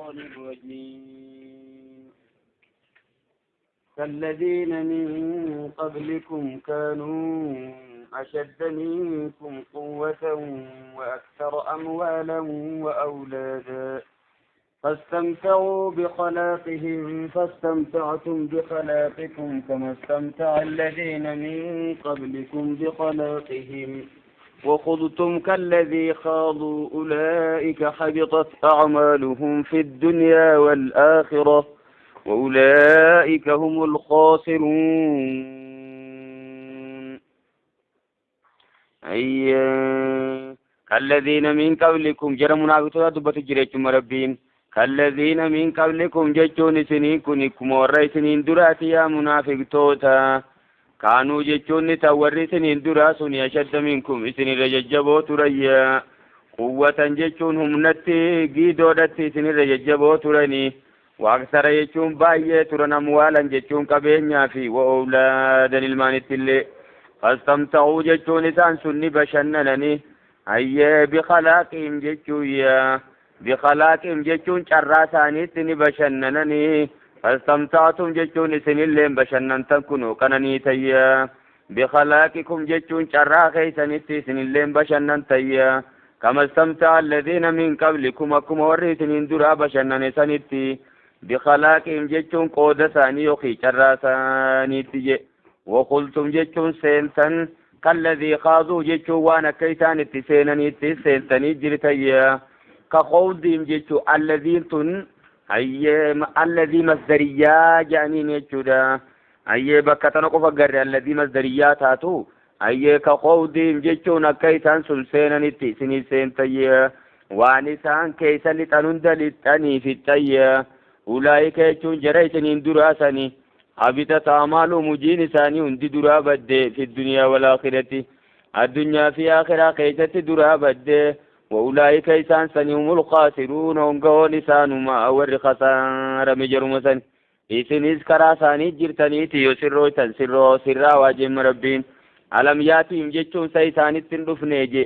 الرجيم. كالذين من قبلكم كانوا أشد منكم قوة وأكثر أموالا وأولادا فاستمتعوا بخلاقهم فاستمتعتم بخلاقكم كما استمتع الذين من قبلكم بخلاقهم وخضتم كالذي خاضوا أولئك حبطت أعمالهم في الدنيا والآخرة وأولئك هم الخاسرون. أي كالذين من قبلكم جرى منافقون دبت جريتم ربين كالذين من قبلكم جتون سنين كنكم ورئ سنين دراتي يا منافق توتا كانوا جتون توري سنين دراسون أشد منكم سنين رججبو تريا قوة جتون هم نتي جيدودتي سنين رججبو ترني وأكثر جتون باية ترن أموالا جتون قبينيا في وأولادا المانت اللي فاستمتعوا جتون إسان سني بشننني أي بخلاقهم جتون يا بخلاقهم جتون شراسانيتني بشننني فاستمتعتم جتون سن اللين بشنن تكونوا كنني تيا بخلاقكم جتون شراخيسنتي سن اللين بشنن تيا كما استمتع الذين من قبلكم أكم ورثنين درا بشنن سنتي بخلاقهم جتون قود ثاني يخي شراسانيتي وقلتم جتون سينتن كالذي خاضوا جتون وانا كيسان اتسينني اتسينتني جرتيا كخوضهم جتون الذين تن أي الذي مصدريا جانين يجودا أي بكتنا قف قر الذي مصدريا تاتو أي كخوضهم جتون كيسان سلسينني اتسيني سينتيا وانسان كيسان لتنندلتني في التيا أولئك يجون جريتني دراسني حبطت أعمالهم مجين ثاني هندي درا بدي في الدنيا والآخرة الدنيا في آخرة كيست درا بدي وأولئك إنسان سني هم الخاسرون هم قول إنسان ما أور خسارة مجرم سن إسن إذكرا ثاني جرتني تيو سرو تنسرو سرا واجم ربين ألم ياتهم جتون سيساني تندفنيجي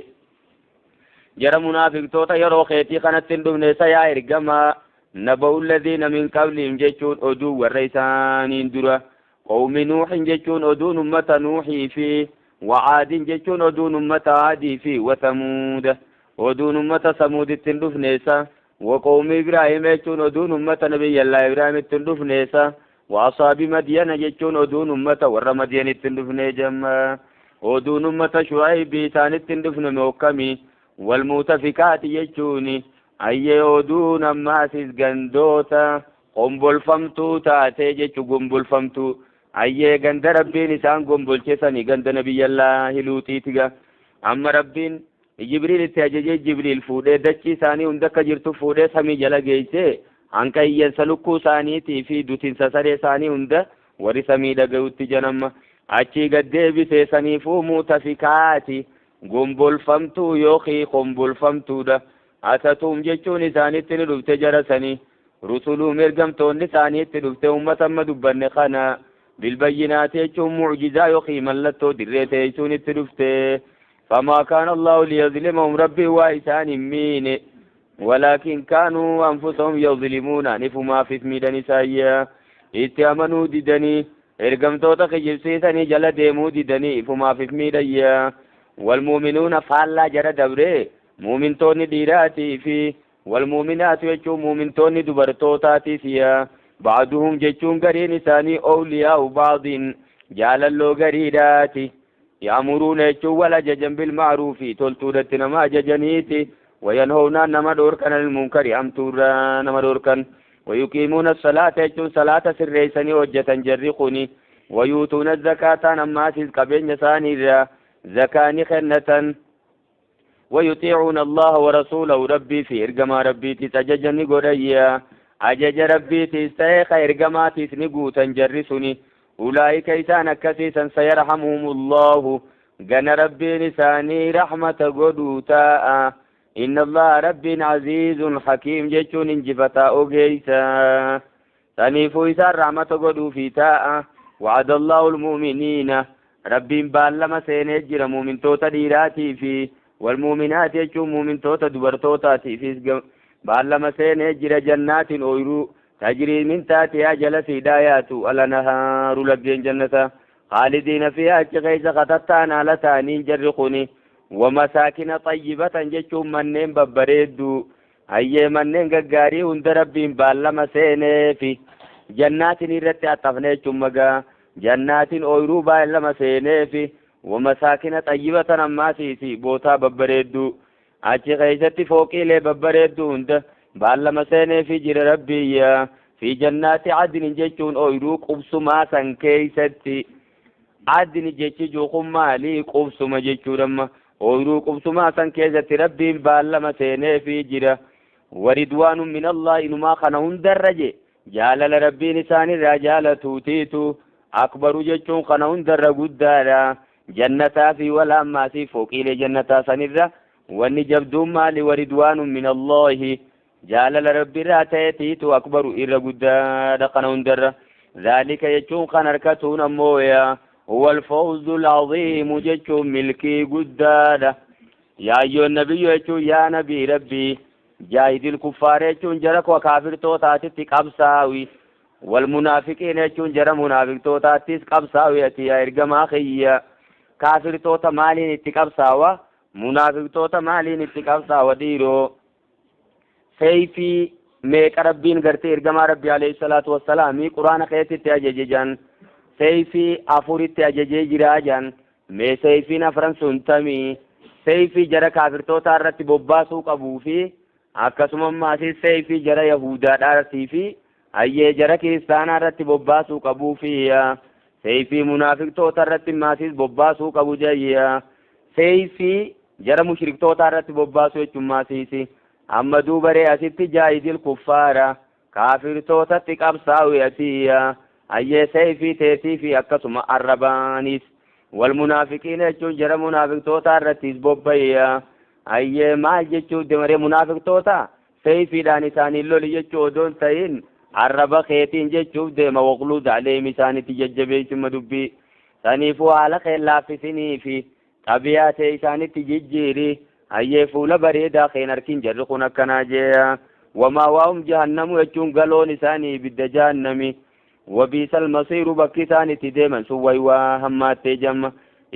جرى منافق توتا يرو خيتي خانت تندفني سيا إرقما نبأ الذين من قبلهم جتون أدو والريسان درا قوم نوح جتون أدون أمة نوح في وعاد جتون أدون أمة عاد في وثمود أدون أمة ثمود تندف نيسا وقوم إبراهيم جتون أدون أمة نبي الله إبراهيم تندف نيسا وأصحاب مدين جتون أدون أمة ور مدين تندف نيجما أدون أمة شعيب ثاني تندف نموكمي والمؤتفكات جتوني أي أدون أماسيس غندوتا قنبل فمتو تاتي جتو قنبل فمتو أي غند ربي نسان قنبل كساني غند نبي الله لوتي تيغا أما ربين جبريل تاجي جبريل فودي دچي ساني اندك جرتو فودي سمي جلا گيسه انك ينسلكو ساني تي في دوتين سسري ساني اند وري سمي دغوتي جنم اچي گدي بي ساني فو متفكاتي قنبل فمتو يوخي قنبل فمتو دا أتتهم جتون إساني تلوفت جرسني رسولهم إرقمتون لساني تلوفت أمة ما دبن خنا بالبينات يجون معجزة يخي ملتو دريت يجون تلوفت فما كان الله ليظلمهم ربي وإسان مين ولكن كانوا أنفسهم يظلمون نفما في ميدان سايا اتأمنوا ددني إرقمتو تخجبسيسني جل ديمو ددني فما في ميدان والمؤمنون فعلا جرى دبري مؤمنتوني ديراتي في والمؤمنات يجو مؤمنتوني دبرتوتاتي فيها بعضهم جتون قرين ثاني أولياء بعض جاللو قريداتي يأمرون يجو ولا ججن بالمعروف تلتودتنا ما ججنيتي وينهون نما دوركن المنكر أمتورا نما دوركن ويقيمون الصلاة يجو صلاة سريسني وجة جرقني ويؤتون الزكاة نما تزكبين ثاني زكاني خنة ويطيعون الله ورسوله ربي في إرجما ربي تتججني قريا أجج ربي تستيخ إرجما تسنقو تنجرسني Ulaa'ika isaan akkasiisan sayarhamuhumullahu gana rabbiin isaanii rahmata godhuu taa'a. Inna allaha rabbiin aziizun hakiim jechuun injifataa ogeeysa. Saniifuu isaan rahmata godhuufi taa'a. Wa'ada allahu almu'miniina rabbiin baallama seenee jira muumintoota dhiiraatii fi walmuuminaati jechuun muumintoota dubartootaatiifis baallama seenee jira jannaatiin ooyruu tajrii min taatihaa jala siidhaa yaatu alanahaaru laggeen jannata khaalidiina fiihaa achi keessa katattaan haala ta'aniin jarri kuni wamasaakina xayyibatan jechuun manneen babbareedduu hayyee manneen gaggaarii hunda rabbiin baallama seeneefi jannaatiin irratti haxxafne jechuun magaa jannaatiin ooyruu baallama seeneefi wamasaakina xayyibatan ammaasiisi bootaa babbareedduu achi keessatti fooqiilee babbareedduu hunda baallama seeneefi jira rabbiyya fi jannaati adnin jechuun ooyruu qubsumaa san keeysatti adni jechi juukun maalii qubsuma jechuudhamma ooyruu qubsumaa san keessatti rabbiin baallama seeneefi jira waridwaanu min allah inumaa kana hundarra je jaalala rabbiin isaanirraa jaalatuutiitu akbaru jechuun kana hundarra guddaadha jannataa fi wala ammaasii fooqiilee jannataa sanirra wanni jabduun maali waridwaanu min allahi jaalala rabbiirraa ta'eetiitu akbaru irra guddaadha kana hundarra dhaalika jechuun kan harkatuun ammoo yaa huwa alfawzu alcaziimu jechuun milkii guddaadha. Yaa ayyuha nabiyyu jechuun yaa nabii rabbii jaahidil kuffaara jechuun jara koo kaafirtootaatitti qabsaawi walmunaafiqiin jechuun jara munaafiqtootaattis qabsaawi ati yaa ergamaa kiyya kaafirtoota maaliin itti qabsaawa munaafiqtoota maaliin itti qabsaawa dhiiroo seeyfii meeqa rabbiin gartee ergamaa rabbii alayhi salaatu wassalaami quraana keessatti ajaje jan seeyfii afuritti ajajee jiraa jan mee seeyfiin afran sun tamii seeyfii jara kaafirtoota irratti bobbaasuu qabuu fi akkasuma ammaas seeyfii jara yahudaadhaatii fi hayyee jara kiristaanaa irratti bobbaasuu qabuu fi seeyfii munaafiqtoota irratti maasiis bobbaasuu qabu jayya seeyfii jara mushriktoota irratti bobbaasuu jechuun maasiisi amma duubaree asitti jaahidil kuffaara kaafirtootatti qabsaa'u atiya hayyee seeyfii teetii fi akkasuma arrabaanis walmunaafiqiina jechuun jara munaafiqtoota irrattis bobba'eya hayyee maal jechuu demaree munaafiqtoota seeyfiidhaan isaaniin loli jechuu odoon ta'in arraba keetiin jechuuf deema waqluud aleehim isaanitti jajjabeessuma dubbii saniifuu haala keen laaffisinii fi xabiyaa ta'e isaanitti jijjiiri hayyee fuula bareedaa keen harkin jarri kun akkanaa jeeya wamaa waa'um jahannamu jechuun galoon isaanii ibidda jahannami wabiisa almasiiru bakki isaan itti deeman sun waywaa hammaattee jamma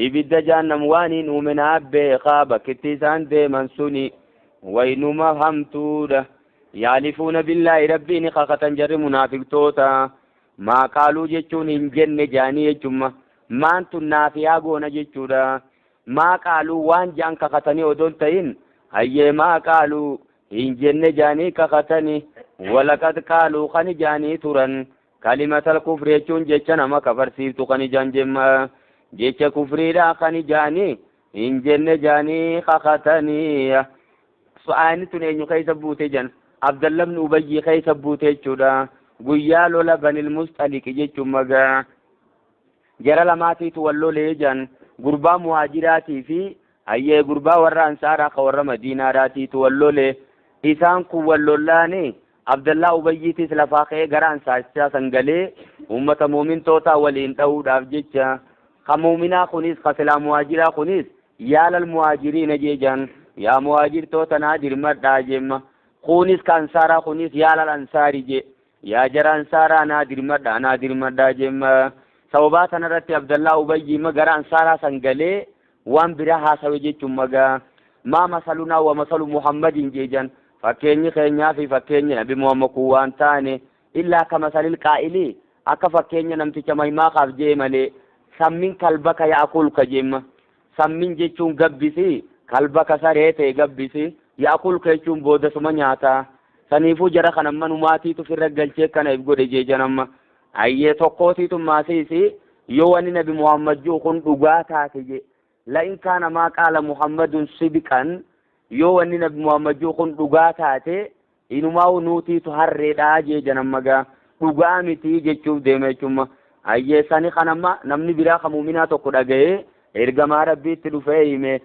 ibidda jahannam waan hin uuminaa beekaa bakkitti isaan deeman suni waynuma hamtuudha yaalifuuna billaahi rabbiin kakatan jarri munaafiqtoota maa qaaluu jechuun hin jenne jaanii jechumma maantu naafiyaa goona jechuudha maa qaaluu waan jaan kakatanii odoon ta'in hayyee maa qaaluu hin jenne jaanii kakatanii walaqad qaaluu kan jaanii turan kalimatal kufri jechuun jecha nama kafarsiiftu kan ijaan jemma jecha kufriidha kan ijaanii hin jenne jaanii kakatanii su'aani tun eenyu keessa buute jan Abdallah ibn Ubayyi keessa buute jechuudha guyyaa lola banil musxaliqi jechuun magaa jara lamaatiitu wal lolee jan gurbaa muhaajiraatii fi hayyee gurbaa warra ansaaraa ka warra madiinaadhaatiitu wal lolee isaan kun wal lollaani Abdallaa Ubayyiitis lafaa ka'ee gara ansaarichaa san galee uummata muumintootaa waliin dha'uudhaaf jecha ka muuminaa kunis ka silaa muhaajiraa kunis yaalal muhaajiriina jeejan yaa muhaajirtoota naa dirmadhaa jemma kunis ka ansaaraa kunis yaalal ansaari je yaa jara ansaaraa naa dirmadhaa naa dirmadhaa jemma sababaa sanarratti Abdallaa Ubayyi ma gara ansaaraa san galee waan biraa haasawe jechuun magaa maa masalunaa wa masalu Muhammadin jeejan fakkeenyi keenyaa fi fakkeenyi nabi Muhammad kun waan taane illaa ka masalil qaa'ilii akka fakkeenya namticha mahimaaqaaf jee malee sammin kalbaka ya'kulka jemma sammin jechuun gabbisi kalbaka saree ta'e gabbisi ya'kulka jechuun boodasuma nyaataa saniifuu jara kana manumaatiitu firra galchee kana if godhe jeejan amma hayyee tokkootiitu maasiisi yoo wanni nabi Muhammad jiru kun dhugaa taate je la'in kaana maa qaala Muhammadun sidqan yoo wanni nabi Muhammad jiru kun dhugaa taate inumaa nuutiitu harreedhaa jeejan amma gaa dhugaa miti jechuuf deema jechuuma Hayyee, sani kan amma namni biraa kan muuminaa tokko dhaga'ee ergamaa Rabbiitti dhufee hime.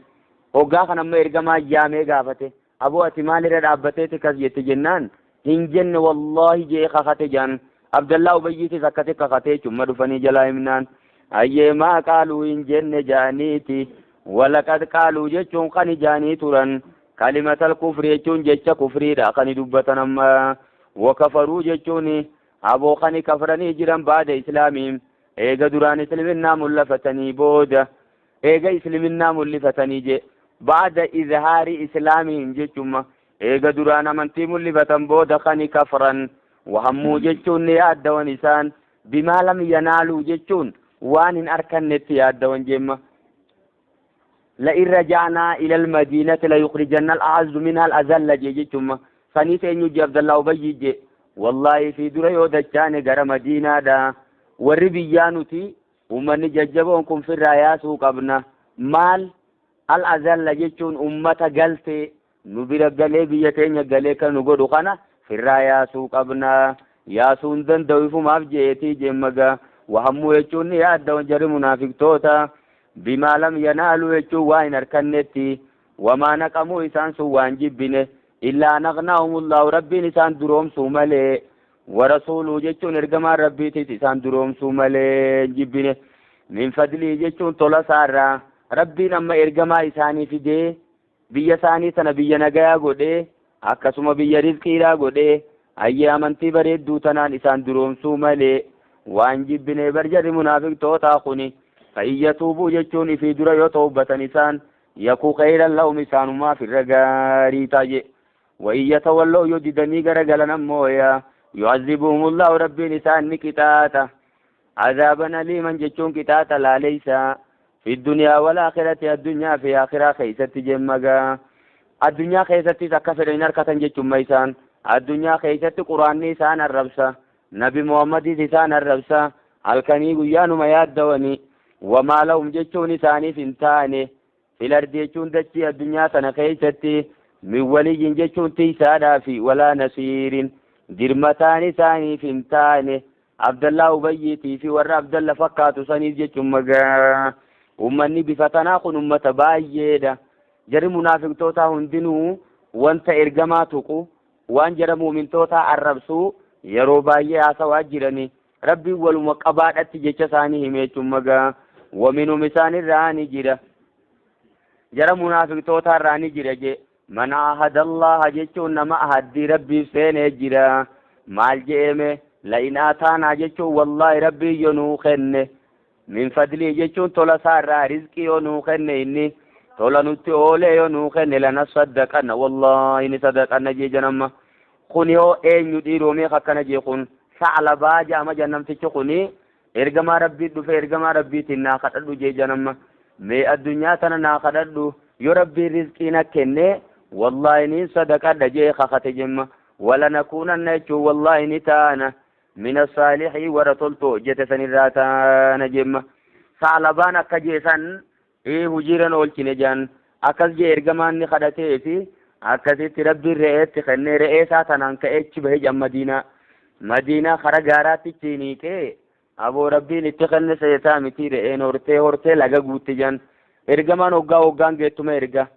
Hoggaa kan amma ergamaa yaamee gaafate, aboo ati maalirra dhaabbateeti kas jette jennaan, hin jenne wallaahi jee kakate jaan. Abdallaa Ubayyiitis akkasi kakate jechuun dhufanii jalaa himnaan. Hayyee, maa qaaluu hin jenne jaaniiti. Walaqad qaaluu jechuun kan ijaanii turan, kalimatal kufri jechuun jecha kufriidha kan dubbatan amma. Wakafaruu jechuun aboo kan kafranii jiran, baada islaamiin, eega duraan isliminnaa mul'afatanii booda, eega isliminnaa mul'ifatanii je, baada izhaari islaamiin jechuun eega duraan amantii mul'ifatan booda kan kafran. Wahammuu jechuun ni yaaddawan isaan, bimaa lam yanaaluu jechuun waan hin arkannetti yaaddawan jemma. لئن رجعنا إلى المدينة ليخرجن الأعز منها الأذل جيجتهم. سنيس أن يجي عبد الله أبي جي، والله في درا يودجان غير مدينة دا وربيانوتي ومن ججبون كن في الراياس قبنا مال الأذل جيجون أمة قلتي نبرا قلي بيتين قلي كانوا قدو خنا في الراياس قبنا ياسون دندويفو ما بجيتي جمغا. وهمو يجون يا جري منافق توتا، بما لم ينالوا jechuun waa hin harkannetti. Wamaa naqamuu isaan sun waan jibbine, illaa naqnaahumullahu rabbiin isaan duroomsuu malee, warasuuluu jechuun ergamaan rabbiitis isaan duroomsuu malee jibbine. Min fadlii jechuun tola isaarraa rabbiin amma ergamaa isaanii fidee biyya isaanii sana biyya nagayaa godhee, akkasuma biyya rizqiidhaa godhee, ayyee amantii bareedduu tanaan isaan duroomsuu malee waan jibbine bar jarri munaafiqtootaa kuni. فإن يتوبوا jechuun في dura yoo tawbatan isaan يك خيرا لهم isaanumaa firra gaarii taje. وإن يتولوا yoo didanii garagalan ammoo yaa يعذبهم الله rabbiin isaan ni qixaaxa عذابا أليما jechuun qixaaxa laaleysa في الدنيا والآخرة addunyaa fi akhiraa keeysatti jemmagaa. Addunyaa keessattis akka fedhan hin harkatan jechumma isaan. Addunyaa keessatti quraanni isaan arrabsa, nabi Muhammadis isaan arrabsa, halkanii guyyaanuma yaaddawanii. Wamaa lahum jechuun isaaniif hin taane, في الأرض jechuun dachii addunyaa tana keessatti, من ولي jechuun tiisaadhaa fi ولا نصير dirmataan isaaniif hin taane. Abdallaa Ubayyiitii fi warra Abdalla fakkaatu saniif jechuun magaa. Ummanni bifa tanaa kun ummata baay'eedha. Jarri munaafiqtootaa hundinuu wanta ergamaa tuqu, waan jara muumintootaa arrabsuu yeroo baay'ee haasawaa jirani. Rabbiin waluma qabaadhatti jecha isaanii hime jechuun magaa. ومنهم isaan irraa ni jira, jara munaafiqtootaa irraa ni jira je, من عاهد الله jechuun nama ahaddii rabbiif seenee jira. Maal je'eme? لئن آتانا jechuun wallaahi rabbii yoo nuu kenne, من فضله jechuun tola isaa irraa rizqii yoo nuu kenne, inni tola nutti oolee yoo nuu kenne, لنصدقن wallaahi ni sadaqanna jee janamma. Kun yoo eenyu dhiiroomee akkana jee? Kun Saclabaa jedhama jan. Namtichi kuni ergamaa rabbii dhufe, ergamaa rabbiitiin naa kadhadhu jee janamma. Mee addunyaa tana naa kadhadhu, yoo rabbiin rizqii na kenne wallaahi niin sadaqadha jee kakate jemma. ولنكونن jechuun wallaahi ni taana, من الصالحين warra toltu hojjete sanirraa taana jemma. Saalabaan akka jeesan ee hujiiran oolchine jaan. Akkas jee ergamaan ni kadhatee fi akkasitti rabbiin re'eetti kennee, re'ee isaa tanaan ka'ee bahe jan. Madiinaa, Madiinaa kara gaaraatti chiiniiqee aboo rabbiin itti kenne seetaa miti, re'een hortee hortee laga guutti jan. Ergamaan hoggaa hoggaan geettuma erga,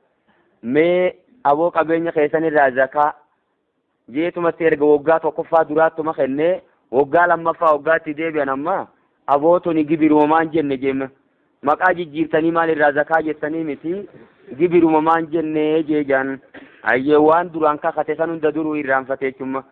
mee aboo qabeenya keessanirraa zakaa jeetumatti erga. Waggaa tokkoffaa duraattuma kennee, waggaa lammaffaa waggaatti deebi'an amma abootuni gibirumamaan jenne jemme, maqaa jijjiirtanii maal irraa zakaa jettanii miti, gibirumamaan jenne jeejaan. Ayyee, waan duraan kakate san hunda duruu irraanfate jechumma.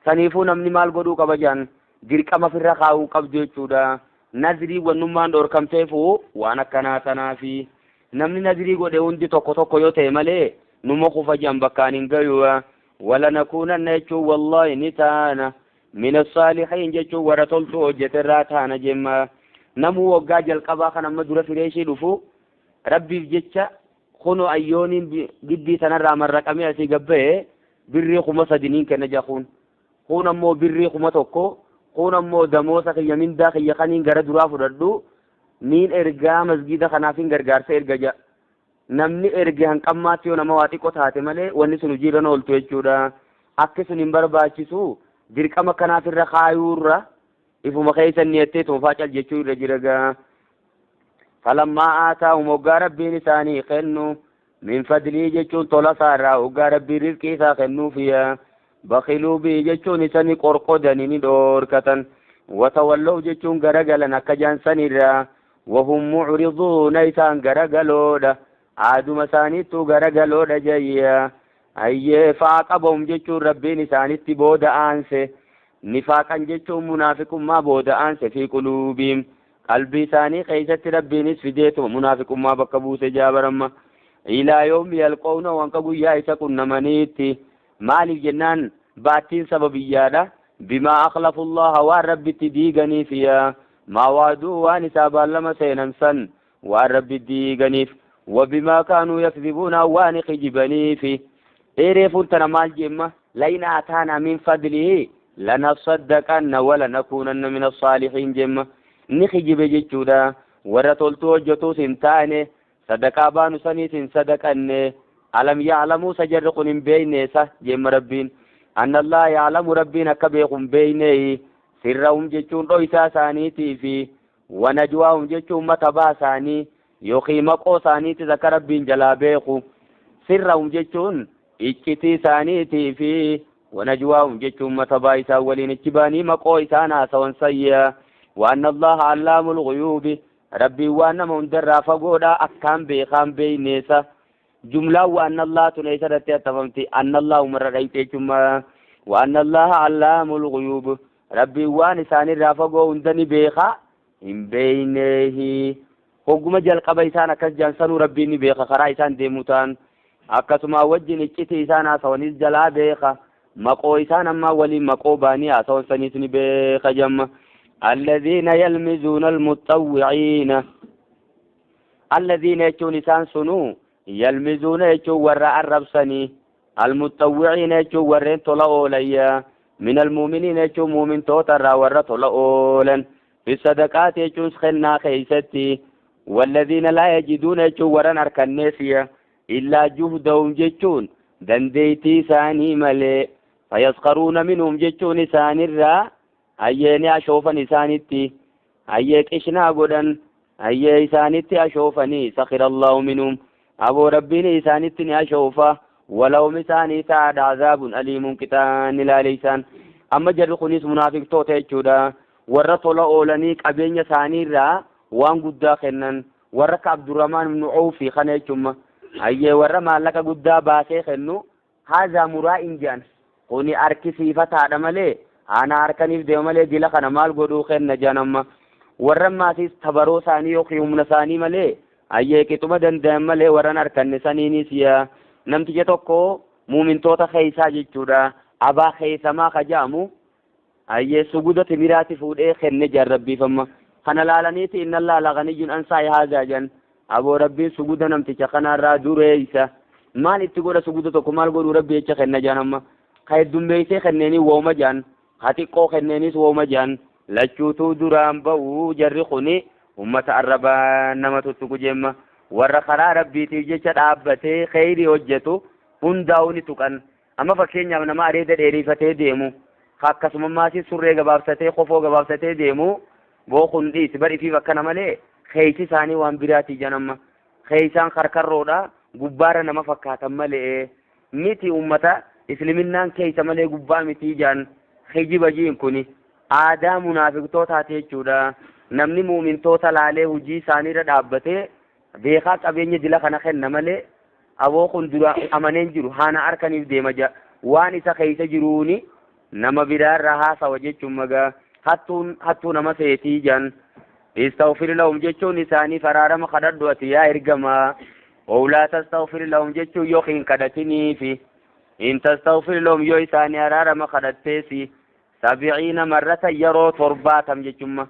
Saniifuu namni maal godhuu qaba jaan? Dirqama firra kaa'uu qabdu jechuudha. Nazrii wannummaan dhoorkamteefu waan akkanaa tanaafi namni nazrii godhe hundi tokko tokko yoo ta'e malee numa kufa jaan, bakkaan hin gayu. ولنكونن jechuun wallaahi ni taana, من الصالحين jechuun warra toltuu hojjeterraa taana jemma. Namuu waggaa jalqabaa kan amma dura fireeshii dhufu rabbiif jecha kunu ayyooniin gibbii tanarraa marraqamee asii gabba'e birrii 3000 niin kenna jakuun kun ammoo birrii 1000, kun ammoo damoosa kiyya, mindaa kiyya kaniin gara duraa fudhadhu niin ergaa masgida kanaafin gargaarsa erga ja. Namni erge hanqammaatti yoo nama waa xiqqoo taate malee wanni sun hojiirra ooltu jechuudha. Akki sun hin barbaachisu, dirqama kanaaf irra kaayuurra. Ifuma keessa niyattee toofaa cal jechuu irra jira gaa. Falammaa aataahum hoggaa Rabbiin isaanii kennu min fadlii jechuun tola isaa irraa hoggaa Rabbiin rizqii isaa kennuufiya bakhiluu bihi jechuun isa ni qorqodani ni dhoorkatan watawallaw jechuun garagalan akka jaansan irraa wahum mucriduuna isaan garagaloodha aaduma isaaniittuu garagaloodha jayya ayyee faaqabahum jechuun Rabbiin isaanitti booda aanse nifaaqan jechuun munaafiqummaa booda aanse fi quluubiim qalbii isaanii keessatti Rabbiinis fideetuma munaafiqummaa bakka buuse jaabaramma ilaa yoomi yalqoowna wanka guyyaa isa qunnamaniitti maaliif jennaan baattiin sababiyyaadha bimaa akhlafu allaha waan Rabbitti diiganiif yaa maa waaduu waan isaa baallama seenan san waan Rabbi diiganiif wabimaa kaanuu yakzibuuna waan kijibaniif eeree tana maal jemma lain aataanaa min fadlihi lanasaddaqanna walanakuunanna min assaalihiin jemma ni kijibe jechuudha warra toltuu hojjetuus hin taane sadaqaa baanu saniis hin sadaqanne alam ya'lamuu sa jarri kun hin beeyne sa jemma Rabbiin anna allaha ya'lamu Rabbiin akka beeku hin beeyne sirrahum jechuun dhoysaa isaaniitii fi wanajwaahum jechuun matabaa isaanii yookiin maqoo isaaniitis akka Rabbiin jalaa beeku sirrahum jechuun iccitii isaaniitii fi wanajwaahum jechuun matabaa isaan waliin ichi baanii maqoo isaan haasawan sayya waan allaha allaamul guyuubi Rabbiin waan nama hundarraa fagoodha akkaan beekaan beeyneesa jumlaan waan allah tun eessa irratti attafamti anna allahumarra dhayxe jechumma waan allaha allaamul guyuub Rabbiin waan isaanirraa fagoo hunda ni beeka hin beeyneehi hogguma jalqaba isaan akkas jaansanuu Rabbiin ni beeka karaa isaan deemuu ta'an akkasuma wajjin iccitii isaan haasawanis jalaa beeka maqoo isaan ammaa waliin maqoo baanii haasawan saniis ni beeka jamma alladhiina yalmizuuna almuxawwiciina alladhiina jechuun isaan sunuu yalmizuuna jechuun warra arrabsanii almuxawwiciina jechuun warreen tola oolayya min almuuminiina jechuun muumintoota irraa warra tola oolan fi sadaqaati jechuun kennaa keeysatti walladhiina laa yajiduuna jechuun warran harkanneesiya illaa juhdahum jechuun dandeeytii isaanii malee fayaskaruuna minhum jechuun isaanirraa ayyee ni ashoofan isaanitti ayyee qishnaa godhan ayyee isaanitti ashoofanii sakhira allahu minhum aboo Rabbiin isaanitti ni ashoofa walahum isaanii ta'aadha azaabun aliimuun qixaan ilaale isaan amma jarri kunis munaafiqtoota jechuudha warra tola oolanii qabeenya isaaniirraa waan guddaa kennan warra akka Abdurrahmaan ibnu Awfi kana jechuudha ayyee warra maallaqa guddaa baasee kennu haazaa muraa'in jedhan kuni harkisiifataadha malee ana harkaniif deema malee dila kana maal godhuu kenna jedhan amma warra maatiis tabaroo isaanii yookiin humna isaanii malee ayyee qixuma danda'an malee warran harkanne saniinis yaa namticha tokko muumintoota keeysaa jechuudha abaa keeysamaa ka jedhamu ayyee suguda timiraati fuudhee kenne jedhan Rabbiif amma kana laalaniiti inna allaha laganiyyun an saa'i haazaa jedhan aboo Rabbiin suguda namticha kanarraa dureeysa maal itti godha suguda tokko maal godhuu Rabbi jecha kenna jedhan amma ka heddummeeysee kenneenii wooma jedhan ka xiqqoo kenneenis wooma jedhan lachuutuu duraan ba'uu jarri kuni ummata arrabaa nama tuttuqu jemma warra karaa Rabbiitiif jecha dhaabbatee kheyrii hojjetu hundaa'uu ni tuqan amma fakkeenyaaf nama areeda dheerifatee deemu akkasuma maasii surree gabaabsatee kofoo gabaabsatee deemu boo kun dhiisi bar ifiif akkana malee keeysi isaanii waan biraatii jedhan amma keeysaan karkarroodha gubbaarra nama fakkaatan malee miti ummata isliminnaan keeysa malee gubbaa mitii jedhan kijiba jiin kuni aadaa munaafiqtootaati jechuudha namni muumintoota laalee hojii isaaniirra dhaabbatee beekaa qabeenya dila kana kenna malee aboo kun dura amaneen jiru haana harkaniif deema jira waan isa keeysa jiruuni nama biraarra haasawa jechuun magaa hattuun hattuu nama seetii jedhan istaghfir lahum jechuun isaaniif araarama kadhadhu ati yaa ergamaa ow laa tastaghfir lahum jechuun yookiin kadhatiniifi in tastaghfir lahum yoo isaanii araarama kadhatteesi 70 marratan yeroo 70 jechuun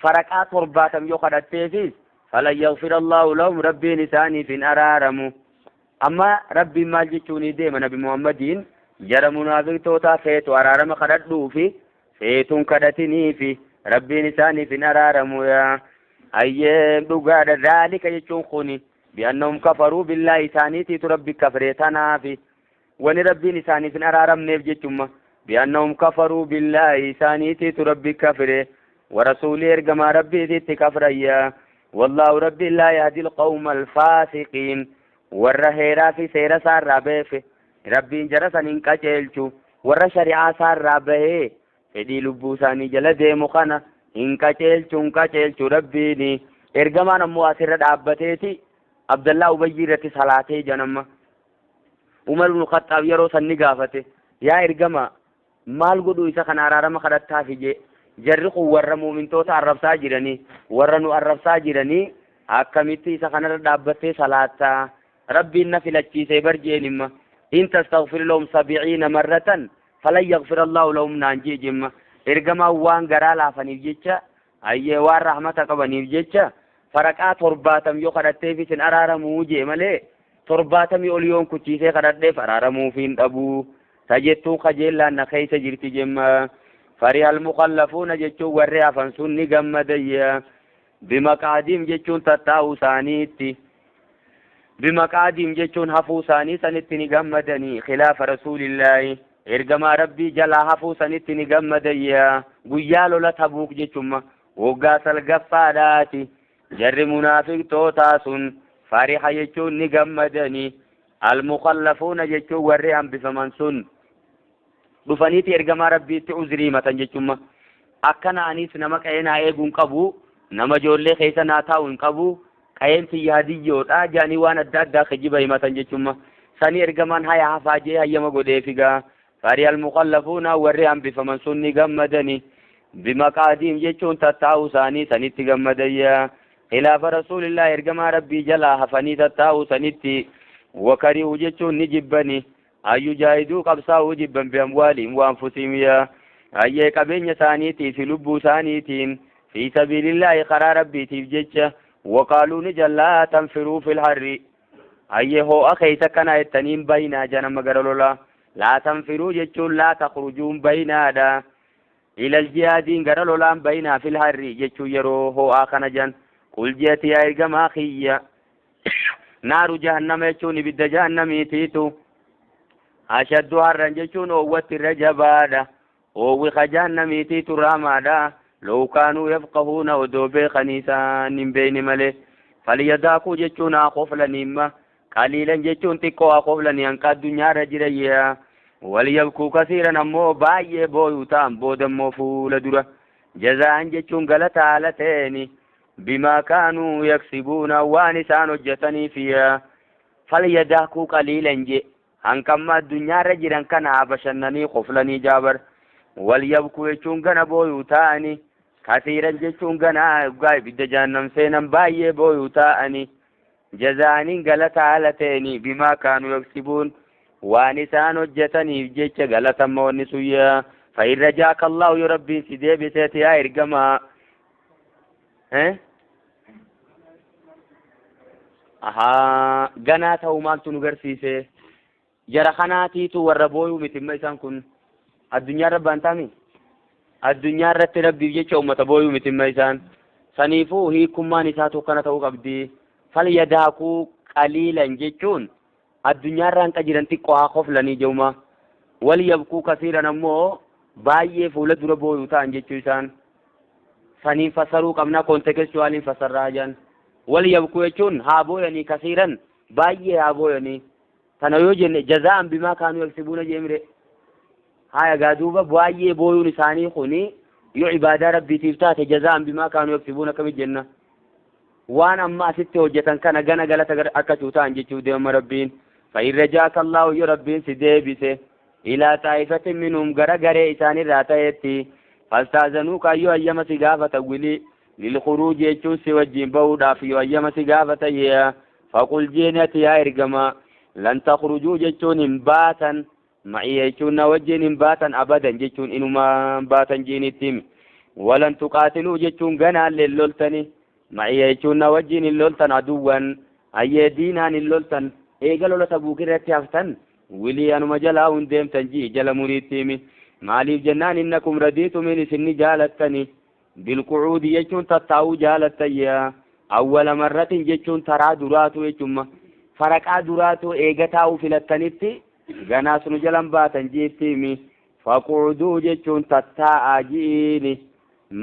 faraqaa 70 yoo kadhatteefis falan yaghfir allahu lahum Rabbiin isaaniif hin araaramu amma Rabbiin maal jechuun deema nabi Muhammadiin jara munaafiqtootaa feetu araarama kadhadhuufi feetuun kadhatiniifi Rabbiin isaaniif hin araaramu yaa ayyee dhugaadha dhaalika jechuun kuni bi'annahum kafaruu billaahi isaaniitiitu Rabbi kafree tanaafi wani Rabbiin isaaniif hin araaramneef jechumma Bi'annahum kafaruu billaahi isaaniitiitu rabbi kafire warasuulii ergamaa rabbiititti kafrayya. Wallaahu rabbi laa yahdi alqawma alfaasiqiin warra heeraa fi seera isaarraa beefe rabbiin jara san hin qajeelchu. Warra shari'aa isaarraa bahee fedhii lubbuu isaanii jala deemu kana hin qajeelchu, hin qajeelchu rabbiini. Ergamaan ammoo asirra dhaabbateeti Abdallaa Ubayyii irratti salaatee janamma. Umar ibn Khattaab yeroo san ni gaafate, yaa ergama maal godhu isa kana araarama kadhattaafi jee. Jarri kun warra muumintoota arrabsaa jiranii, warra nu arrabsaa jiranii, akkamitti isa kanarra dhaabbattee salaattaa? Rabbiin na filachiisee bar jeen himma. In tastaghfir lahum sab'iina marratan falan yaghfir Allahu lahum naan jee jemma. Ergamaan waan garaa laafaniif jecha, ayyee waan rahmata qabaniif jecha faraqaa 70 yoo kadhatteefis hin araaramuu jee malee 70 ol yoon kuchiisee kadhadheef araaramuuf hin dhabuu. Ta jettuun kajeellaan na keessa jirti jemma. Farihal mukallafuuna jechuun warri hafan sun ni gammadayya. Bimaqaadiim jechuun tattaa'uu isaaniitti. Bimaqaadiim jechuun hafuu isaanii sanitti ni gammadanii. Khilaafa rasuulillaahi ergamaa rabbii jalaa hafuu sanitti ni gammadayya. Guyyaa lola Tabuuk jechuun waggaa salgaffaadhaati. Jarri munaafiqtootaa sun fariha jechuun ni gammadanii. Almukallafuuna jechuun warri hambifaman sun dhufaniiti ergamaa rabbiitti uzrii himatan jechuun akkana anis nama qa'ee naa eeguu hin qabu, nama ijoollee keessa naa taa'u hin qabu, qa'een tiyya hadiyyoodha jedhanii waan adda addaa kijiba himatan jechuun sanii ergamaan haya hafaa jee hayyama godheefigaa. Fariha almukallafuuna warri hambifaman sun ni gammadanii. Bimaqaadiim jechuun tattaa'uu isaanii sanitti gammadayya. Khilaafa rasuulillah ergamaa rabbii jalaa hafanii tattaa'uu sanitti. Wakari'u jechuun ni jibbani. Ayyu jaahiduu qabsaa'uu jibban bi'amwaaliin waan fusiimiya. Ayyee qabeenya isaaniitii fi lubbuu isaaniitiin fi sabiilillaahi karaa rabbiitiif jecha. Waqaaluu ni jallaa tanfiruu fil harri. Ayyee ho'a keessa kana jettaniin bayinaa janama gara lolaa. Laa tanfiruu jechuun laa takhrujuun bayinaadha. Ilal jihaadiin gara lolaan bayinaa fil harri jechuun yeroo ho'aa kana jan. Qul jeeti yaa ergamaa kiyya. Naaru jahannama jechuun ibidda jahannamiitiitu. Ashaddu harran jechuun oowwatti irra jabaadha. Oowwi ka jahannamiitiitu raamaadha. Law kaanuu yafqahuuna odoo beekanii isaan hin beekne malee. Falyadaakuu jechuun haa koflaniimma. Qaliilan jechuun xiqqoo haa koflanii hanqa addunyaarra jirayya. Walyabkuu kasiiran ammoo baay'ee booyuu ta'an booda immoo fuula dura. Jazaa'an jechuun galata haala ta'eeni. Bimaa kaanuu yaksibuuna waan isaan hojjetaniif. Falyadaakuu qaliilan je hanqamma addunyaarra jiran kana haa bashannanii koflanii jaabar. Walyabkuu jechuun gana booyuu ta'ani. Kasiiran jechuun gana dhugaa ibidda jahannam seenan baay'ee booyuu ta'ani. Jazaa'aniin galata haala ta'eeni bimaa kaanuu yaksibuun waan isaan hojjetaniif jecha galatamma wanni suyyaa. Fa'in rajaaka Allahu yoo rabbiin si deebiseeti yaa ergamaa. Ahaa ganaa ta'uu maaltu nu garsiise? Jara kanaatiitu warra booyuu miti imma isaan kun addunyaa irra baantaami? Addunyaa irratti rabbiif jecha uummata booyuu miti imma isaan. Saniifuu hiikummaan isaatu akkana ta'uu qabdi. Falyadaakuu qaliilan jechuun addunyaa irra hanqa jiran xiqqoo haa koflanii jeuma. Walyabkuu kasiiran ammoo baay'ee fuula dura booyuu ta'an jechuu isaan. Saniin fassaruu qabna kontekstuwaaliin fassarraa jedhan. Walyabkuu jechuun haa booyanii kasiiran baay'ee haa booyanii. Tana yoo jenne jazaa'an bimaa kaanuu yaksibuuna jeemire. Haya gaa duuba baay'ee booyuun isaanii kuni yoo ibaadaa rabbiitiif taate jazaa'an bimaa kaanuu yaksibuuna akkamitti jenna? Waan amma asitti hojjetan kana gana galata akkachuu ta'an jechuu deema rabbiin. Fa'in rajaaka Allahu yoo rabbiin si deebise ilaa xaa'ifatin minhum gara garee isaanirraa ta'etti fastaazanuu kaayyoo hayyama si gaafata wilii lilkhuruuj jechuun si wajjin bahuudhaaf yoo hayyama si gaafata yee faqul jeeni ati yaa ergamaa lan takhrujuu jechuun hin baatan ma'i jechuun na wajjin hin baatan abadan jechuun inumaa baatan jeenitti himi. Walan tuqaatiluu jechuun ganaallee hin loltani ma'i jechuun na wajjin hin loltan aduwwan ayyee diinaan hin loltan eega lola Tabuuk irratti haftan wilii anuma jalaa hin deemtan jii jala muriitti himi. Maaliif jennaan innakum radiitumin isin ni jaalattani bilqu'uudi jechuun tattaa'uu jaalattan yaa awwala marratin jechuun taraa duraatu jechuun faraqaa duraatu eega taa'uu filattanitti ganaas nu jalan baatan jiitti himi. Faquuduu jechuun tattaa'aa ji'iini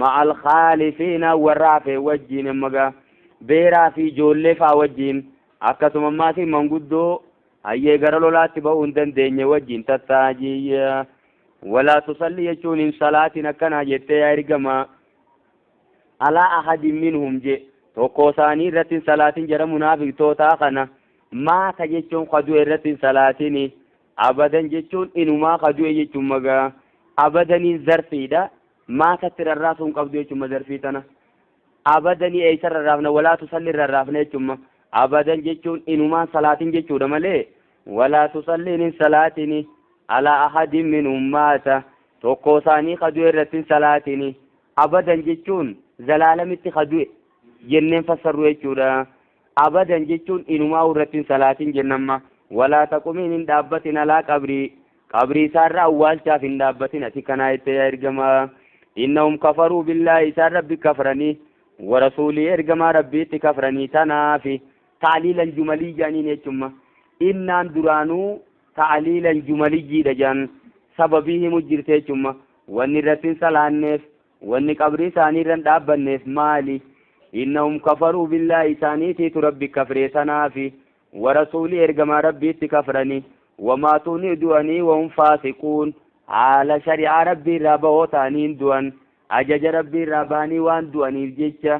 ma'al khaalifiina warra hafe wajjiin ammagaa beeraa fi ijoollee faa wajjiin akkasuma ammaatiin manguddoo hayyee gara lolaatti ba'uu hin dandeenye wajjiin tattaa'aa jiyya. Walaa tusalli jechuun hin salaatin akkanaa jettee yaa ergamaa alaa ahadin minhum je tokko isaanii irratti hin salaatin jara munaafiqtootaa kana maata jechuun ka du'e irratti hin salaatini abadan jechuun inumaa ka du'e jechuun magaa abadaniin zarfiidha maatatti rarraasuu hin qabdu jechuun zarfii tana abadanii eessa rarraafna walaa tusalli rarraafna jechuun abadan jechuun inumaan salaatin jechuudha malee walaa tusalliin hin salaatini alaa ahadin minhum maata tokko isaanii ka du'e irratti hin salaatini abadan jechuun zalaalamitti ka du'e jenneen fassarru jechuudha. Abadan jechuun inumaa irratti hin salaatin jennamma. Walaa taqumiin hin dhaabbatin alaa qabrii qabrii isaarra awwaalchaaf hin dhaabbatin ati kanaa jettee yaa ergamaa. Innahum kafaruu billaahi isaan rabbi kafranii warasuulii ergamaa rabbiitti kafranii tanaafi ta'liilan jumalii jaaniin jechuudha. Innaan duraanuu ta'liilan jumaliyyiidha jaan sababii himu jirte jechuudha. Wanni irratti hin salaanneef wanni qabrii isaanii irra hin dhaabbanneef maali? Innahum kafaruu billaahi isaaniitiitu rabbi kafree tanaafi warasuulii ergamaa rabbiitti kafranii wamaatuu ni du'anii wahum faasiquun haala shari'aa rabbii irraa ba'oo ta'anii du'an ajaja rabbii irraa ba'anii waan du'aniif jecha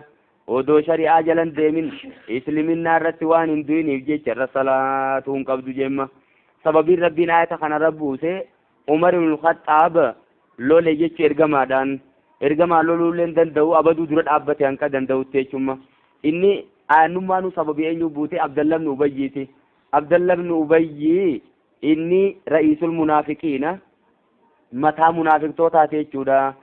odoo shari'aa jalan deemin isliminnaa irratti waan hin du'iniif jecha irra salaatuu hin qabdu jemma. Sababiin rabbiin ayata kanarra buuse Umar ibn Khattaab lole jechu ergamaadhaan ergamaa loluullee hin danda'u abaduu dura dhaabbate hanqa danda'utti jechuudha. Inni aannummaanuu sababii eenyu buute Abdallah ibn Ubayyiiti. Abdallah ibn Ubayyi inni ra'iisul munaafiqiina mataa munaafiqtootaati jechuudha.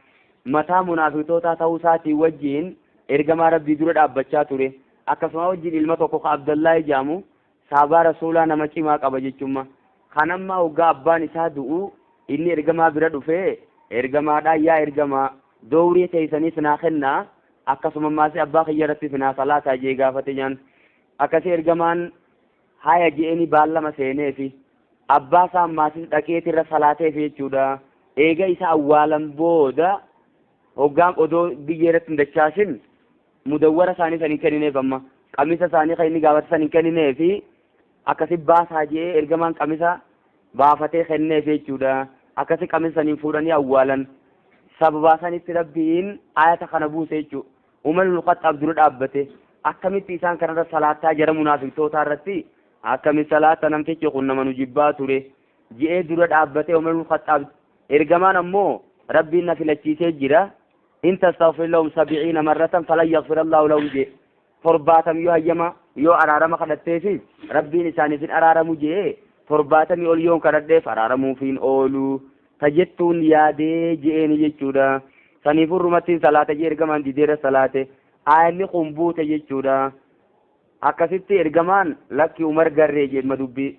Mataa munaafiqtootaa ta'uu isaatii wajjiin ergamaa rabbii dura dhaabbachaa ture. Akkasuma wajjiin ilma tokko ka Abdallahi jedhamu saabaa rasuulaa nama cimaa qaba jechuudha. Kanammaa hoggaa abbaan isaa du'u inni ergamaa bira dhufee ergamaadhaan yaa ergamaa dowrii teessaniis naa kennaa akkasuma maasii abbaa kiyya irrattis naa salaataa jee gaafate jaan. Akkasii ergamaan haya je'eni baallama seeneefi abbaa isaa maasis dhaqeeti irra salaateef jechuudha. Eega isa awwaalan booda hoggaan odoo biyya irratti hin dachaasin mudawwara isaanii san hin kennineef amma qamisa isaanii kan inni gaafate san hin kennineefi akkasi baasaa jee ergamaan qamisa baafatee kenneef jechuudha. Akkasi qamisa saniin fuudhanii awwaalan. Sababaa sanitti rabbiin ayata kana buuse jechuudha. Umar ibn Khattaab dura dhaabbate akkamitti isaan kanarra salaataa jara munaafiqtootaa irratti akkamitti salaata namtichi kun nama nu jibbaa ture je'ee dura dhaabbate Umar ibn Khattaab ergamaan ammoo rabbiin na filachiisee jira. In tastaghfir lahum 70 marratan falan yaghfir Allahu lahum jee 70 yoo hayyama yoo araarama kadhatteefi rabbiin isaaniif hin araaramu jee 70 ol yoon kadhadheef araaramuuf hin oolu tajettuun yaadee je'eeni jechuudha. Saniif hurrumattiin salaata jee ergamaan dideera salaate ayanni kun buute jechuudha. Akkasitti ergamaan lakki Umar garree jedhma dubbii.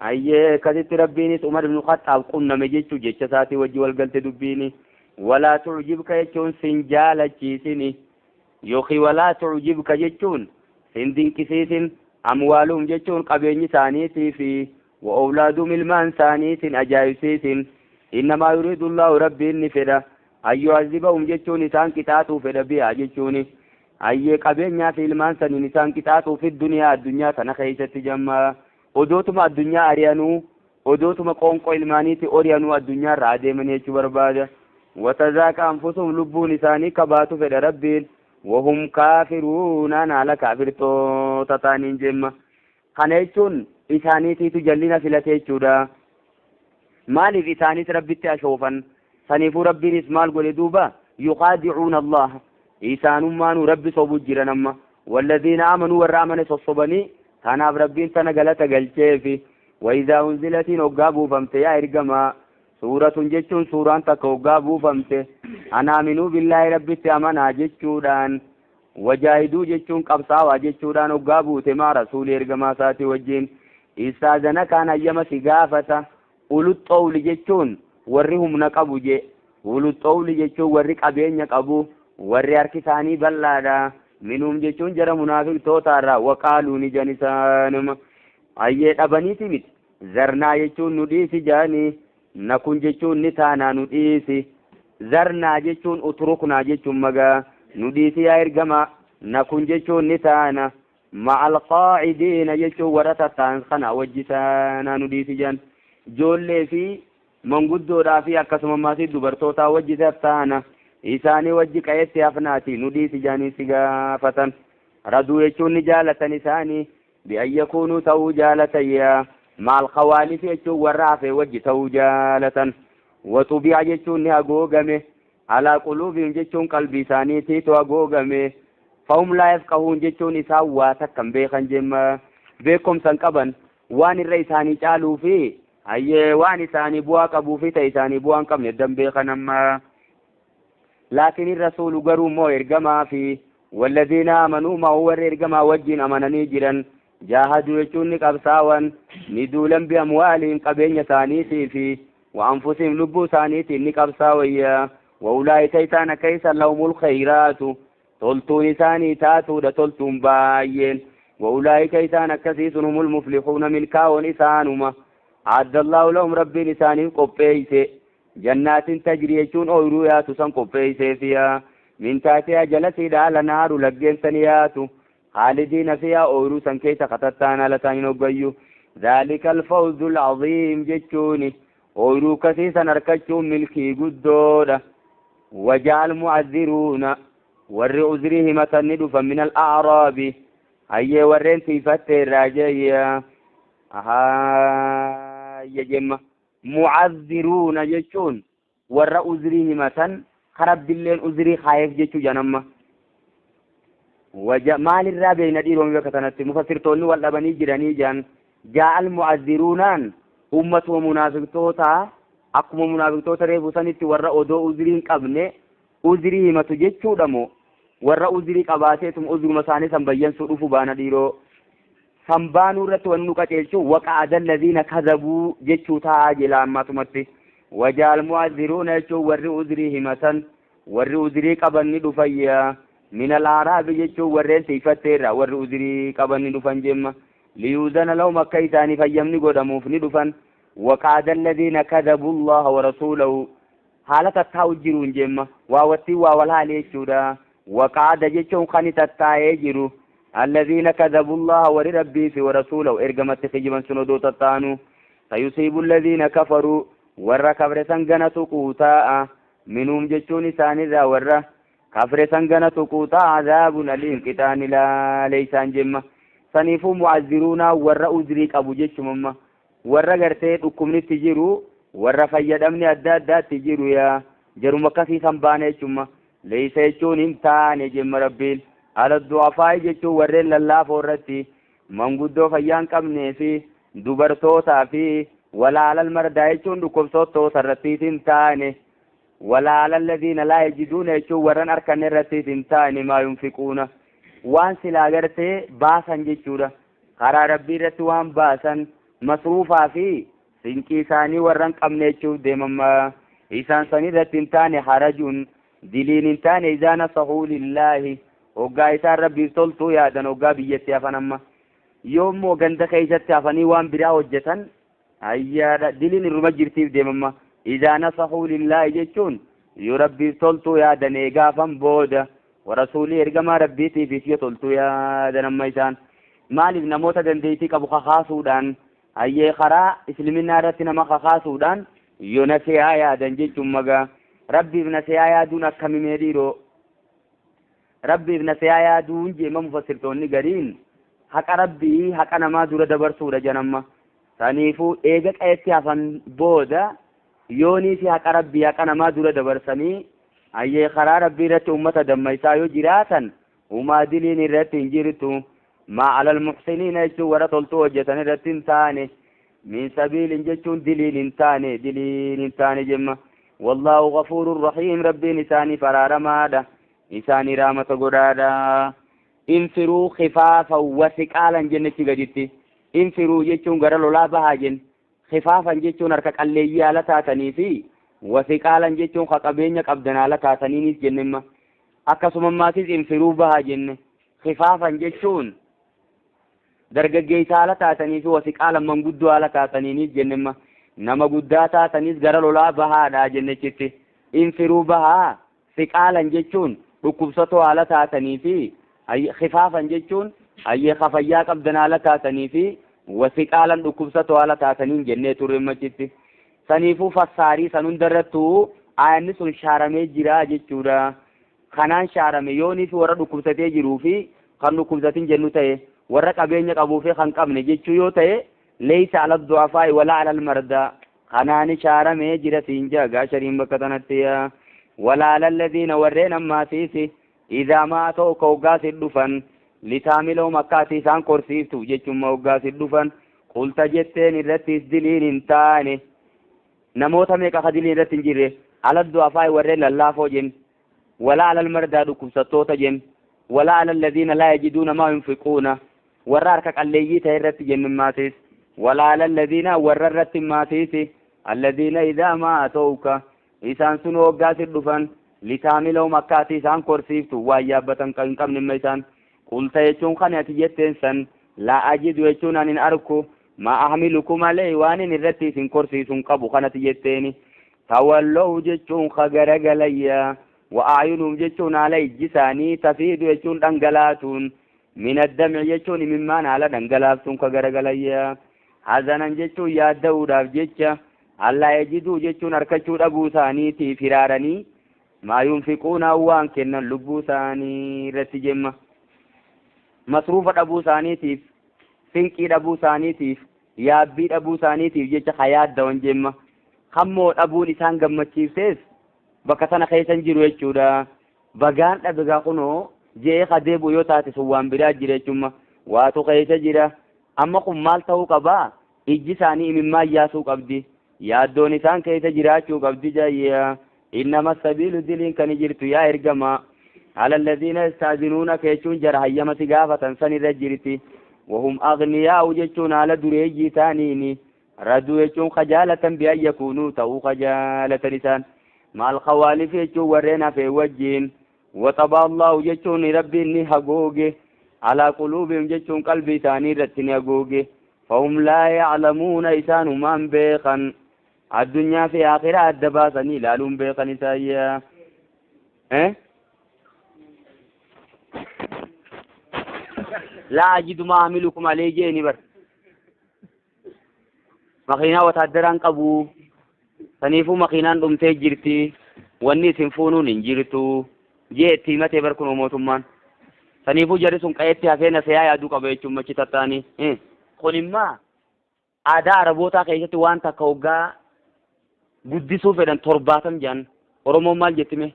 Ayyee akkasitti rabbiinis Umar ibn Khattaab qunname jechuu jecha isaatii wajji wal galte dubbiini. Walaa tu'jibka jechuun sin jaalachiisini yookiin walaa tu'jibka jechuun sin dinqisiisin amwaaluhum jechuun qabeenyi isaaniitii fi wa awlaaduhum ilmaan isaaniitiin ajaa'ibsiisin. Innamaa yuriidu Allahu rabbiin ni fedha an yu'azzibahum jechuun isaan qixaatuu fedha bihaa jechuuni. Ayyee qabeenyaa fi ilmaan saniin isaan qixaatuu fi duniyaa addunyaa tana keessatti jammaa odootuma addunyaa ari'anuu odootuma qoonqoo ilmaaniitti ori'anuu addunyaa irraa adeemanii jechuu barbaada. Watazaaqa anfusuhum lubbuun isaanii kabaatu fedha rabbiin wahum kaafiruuna haala kaafirtoota ta'aniin jemma. Kana jechuun isaaniitiitu jallina filate jechuudha. Maaliif isaanis rabbitti ashoofan? Saniifuu rabbiinis maal godhe duuba? Yuqaadicuuna Allah isaanummaanuu rabbi sobu jiran amma. Walladhiina amanuu warra amane sossobanii kanaaf rabbiin tana galata galcheefi. Waidaa unzilatiin hoggaa buufamte yaa ergamaa suuratun jechuun suuraan takka hoggaa buufamte an aaminuu billaahi rabbitti amanaa jechuudhaan wajaahiduu jechuun qabsaawaa jechuudhaan hoggaa buute maa rasuulii ergamaa isaatii wajjin istaazana kaan hayyama si gaafata. Uluxxoowli jechuun warri humna qabu je uluxxoowli jechuun warri qabeenya qabu warri harki isaanii bal'aadha. Minhum jechuun jara munaafiqtootaarraa waqaaluu ni jan isaanuma ayyee dhabaniiti miti zarnaa jechuun nu dhiisi jaanii Nakun jechuun ni taanaa nu dhiisi. Zarnaa jechuun utruknaa jechuun magaa nu dhiisi yaa ergamaa. Nakun jechuun ni taana. Ma'al qaacidiina jechuun warra tattaan kana wajji taanaa nu dhiisi jedhan. Ijoollee fi manguddoodhaa fi akkasuma maatii dubartootaa wajji tattaana. Isaanii wajji qa'eetti hafnaati nu dhiisi jedhanii si gaafatan. Raduu jechuun ni jaalatan isaanii. Bi'an yakuunuu ta'uu jaalatan yaa. Maal khawaalifi jechuun warra hafe wajji ta'uu jaalatan. Waxubi'a jechuun ni hagoogame. Alaa quluubihim jechuun qalbii isaaniitiitu hagoogame. Fahum laa yafqahuun jechuun isaan waa takka hin beekan jemma. Beekumsa hin qaban. Waan irra isaanii caaluu fi hayyee waan isaanii bu'aa qabuu fi ta'e isaanii bu'aa hin qabne edda hin beekan amma. Laakiin rasuulu garuu immoo ergamaa fi walladhiina amanuu ma'u warri ergamaa wajjin amananii jiran jaahaduu jechuun ni qabsaawan ni duulan bi amwaalihim qabeenya isaaniitii fi wa anfusihim lubbuu isaaniitiin ni qabsaawayya. Wa ulaa'ika isaan akka isa lahumul khayraatu toltuun isaanii taatuudha toltuun baay'een. Wa ulaa'ika isaan akkasii sun humul muflixuuna milkaa'oon isaanuma. A'addallaahu lahum rabbiin isaaniif qopheeyse. Jannaatin tajrii jechuun ooyruu yaatu san qopheeyseefiya. Min taatihaa jalasiidha al-anhaaru laggeen san yaatu. Khaalidiina fiihaa ooyruu san keessa katattaan haala isaaniin hoggayyu. Dhaalika al-fawzu al-aziim jechuuni ooyruu kasii san arkachuun milkii guddoodha. Waja'a al-mu'azziruuna warri uzrii himatan ni dhufan min al-a'raabi hayyee warreen tiifatte irraa jeeyya. Ahaayya jemma. Mu'azziruuna jechuun warra uzrii himatan ka Rabbilleen uzrii kaayeef jechuu jedhan amma. Waja maalirraa beekna dhiiroomi bakka tanatti mufassirtoonni wal dhabanii jiranii jedhan jaa'al mu'azziruunaan ummatuma munaafiqtootaa akkuma munaafiqtoota reefu sanitti warra odoo uzrii hin qabne uzrii himatu jechuudha moo warra uzrii qabaateetuma uzruma isaanii san bayyansuu dhufu baana dhiiroo. San baanuu irratti wanni nu qaceelchu waqa'ada alladhiina kadhabuu jechuu ta'a jela ammatumatti. Wajaal mu'azziruuna jechuun warri uzrii himatan warri uzrii qaban ni dhufayya. Min al-aaraabi jechuun warreen tiifattee irraa warri uzrii qaban ni dhufan jemma. Liyuuzana lahum akka isaaniif hayyamni godhamuuf ni dhufan. Waqa'ada alladhiina kadhabuu Allaha wa rasuulahu haala tattaa'u jiruun jemma. Waa wattiin waa wal haale jechuudha. Waqa'ada jechuun kan tattaa'ee jiru. Alladhiina kadhabu Allaha warri Rabbii fi wa rasuulahu ergamatti kijiban sun odoo tatta'anuu. Sayusiibu alladhiina kafaruu warra kafre san gana tuquu taa'a. Minhum jechuun isaanirraa warra kafre san gana tuquu taa'a azaabun aliim qixaanni laalee isaan jemma. Saniifuu mu'azziruunaa warra uzrii qabu jechumamma. Warra gartee dhukkubnitti jiru warra fayyadamni adda addaatti jiru yaa jaruma akkasii san baana jechumma. Leeysa jechuun hin taane jemma Rabbiin. Ala du'afaa'i jechuun warreen lallaafoo irratti manguddoo fayyaa hin qabnee fi dubartootaa fi walaa alal mardaa jechuun dhukkubsattoota irrattis hin taane. Walaa alal ladiina laa yajiduuna jechuun warran arkanne irrattis hin taane maa yunfiquuna waan silaa gartee baasan jechuudha. Karaa Rabbii irratti waan baasan masruufaa fi sinqii isaanii warran qabne jechuuf deemamma. Isaan san irratti hin taane harajuun diliin hin taane izaa nasahuu lillaahi hoggaa isaan Rabbiif toltuu yaadan hoggaa biyyatti hafan amma. Yoommoo ganda keessatti hafanii waan biraa hojjetan ayyaadha diliin irruma jirtiif deemamma. Izaa nasahuu lillaahi jechuun yoo Rabbiif toltuu yaadan eegaafan booda warasuulii ergamaa Rabbiitiifis yoo toltuu yaadan amma isaan maaliif namoota dandeettii qabu kakaasuudhaan hayyee karaa isliminaa irratti nama kakaasuudhaan yoo nasihaa yaadan jechuun magaa Rabbiif nasihaa yaaduun akkamimee dhiiroo. Rabbiif nasihaa yaaduun jeema mufassirtoonni gariin haqa Rabbii haqa namaa dura dabarsuudha janamma. Saniifuu eega qe'etti hafan booda yoonii fi haqa Rabbii haqa namaa dura dabarsanii hayyee karaa Rabbii irratti ummata dammaysaa yoo jiraatan humaa diliin irratti hin jirtu. Maa alal muhsiniina jechuun warra toltuu hojjetan irratti hin taane. Min sabiilin jechuun diliin hin taane diliin hin taane jemma. Wallaahu ghafuurun rahiim Rabbiin isaaniif araaramaadha. Isaanii rahmata godhaadha. Infiruu khifaafan wa siqaalan jennechi gaditti. Infiruu jechuun gara lolaa bahaa jenne. Khifaafan jechuun harka qalleeyyii haala taatanii fi wa siqaalan jechuun ka qabeenya qabdan haala taataniinis jennemma. Akkasuma maatis infiruu bahaa jenne. Khifaafan jechuun dargaggeessa haala taatanii fi wasiqaalan manguddoo haala taataniinis jennemma. Nama guddaa taatanis gara lolaa bahaadha jennechitti. Infiruu bahaa siqaalan jechuun dhukkubsatoo haala taatanii fi khifaafan jechuun ayyee kafayyaa qabdan haala taatanii fi wasiqaalan dhukkubsatoo haala taataniin jennee turre machitti. Saniifuu fassaarii san hundarrattuu aayanni sun shaaramee jira jechuudha. Kanaan shaarame yoonii fi warra dhukkubsatee jiruu fi kan dhukkubsatin jennu ta'e, warra qabeenya qabuu fi kan qabne jechuu yoo ta'e, leeysa ala du'afaa'i walaa alal mardaa kanaan shaaramee jira siin jaagaa shariin bakka tanatti. Walaa ala alladhiina warreen ammaatiisi idaa maa ta'u ka hoggaa dhufan litaamilahum akka ati isaan korsiiftu jechuun hoggaa dhufan qulta jetteen irrattis diliin hin taane. Namoota meeqa ka diliin irratti hin jirre? Ala du'afaa'i warreen lallaafoo jen, walaa alal mardaa dhukkubsattoota jen, walaa ala alladhiina laa yajiduuna maa yunfiquuna warra harka qalleeyyii ta'e irratti jennu maatis, walaa ala alladhiina warra irratti maatiisi alladhiina idaa maa atawka isaan sun hoggaa si dhufan litaamilahum akka ati isaan korsiiftu waan yaabbatan hin qabne imma isaan qulta jechuun kan ati jetteen san laa ajidu jechuun ani hin arku ma ahmilukum alayhi waan inni irratti isin korsiisu hin qabu kan ati jetteeni. Tawallow jechuun ka garagalayya wa a'yunuhum jechuun haala ijji isaanii tafiidu jechuun dhangalaatuun min addam'i jechuun imimmaan haala dhangalaaftuun ka garagalayya hazanan jechuun yaadda'uudhaaf jecha allaa yajiduu jechuun harkachuu dhabuu isaaniitiif hiraaranii maa yunfiquuna waan kennan lubbuu isaanii irratti jemma masruufa dhabuu isaaniitiif sinqii dhabuu isaaniitiif yaabbii dhabuu isaaniitiif jecha ka yaaddawan jemma. Kammoo dhabuun isaan gammachiiftees bakka sana keessa hin jiru jechuudha. Bagaan dhabe gaa kunoo je'ee ka deebi'u yoo taate sun waan biraa jira jechuudha. Waatu keessa jira. Amma kun maal ta'uu qabaa? Ijji isaanii imimmaan yaasuu qabdi. Yaaddoon isaan keessa jiraachuu qabdi jaayyaa. Innama sabiilu diliin kan jirtu yaa ergamaa. Ala alladhiina yasta'zinuunaka jechuun jara hayyama si gaafatan san irra jirti. Wahum aghniyaa'u jechuun haala dureeyyii ta'aniini. Raduu jechuun kajaalatan bi an yakuunuu ta'uu kajaalatan isaan. Maal khawaalif jechuun warreen hafee wajjiin. Waxaba Allahu jechuun rabbiin ni hagooge. Alaa quluubihim jechuun qalbii isaanii irratti ni hagooge. Fahum laa ya'lamuuna isaanumaan beekan. Addunyaa fi akhiraa adda baasanii ilaaluun beekan isaayyaa. Laa ajidu maa ahmilukum alayhi jeeni bar. Makiinaa wataaddaraan qabu. Saniifuu makiinaan dhumtee jirti. Wanni isin fuunuun hin jirtu. Jee itti himatee bar kunoo mootummaan. Saniifuu jarri sun qa'eetti hafee nasayaa yaaduu qaba jechuun machi tattaanii. Kun immaa aadaa Arabootaa keessatti waan takka hoggaa guddisuu fedhan 70 jedhan. Oromoon maal jetti mee?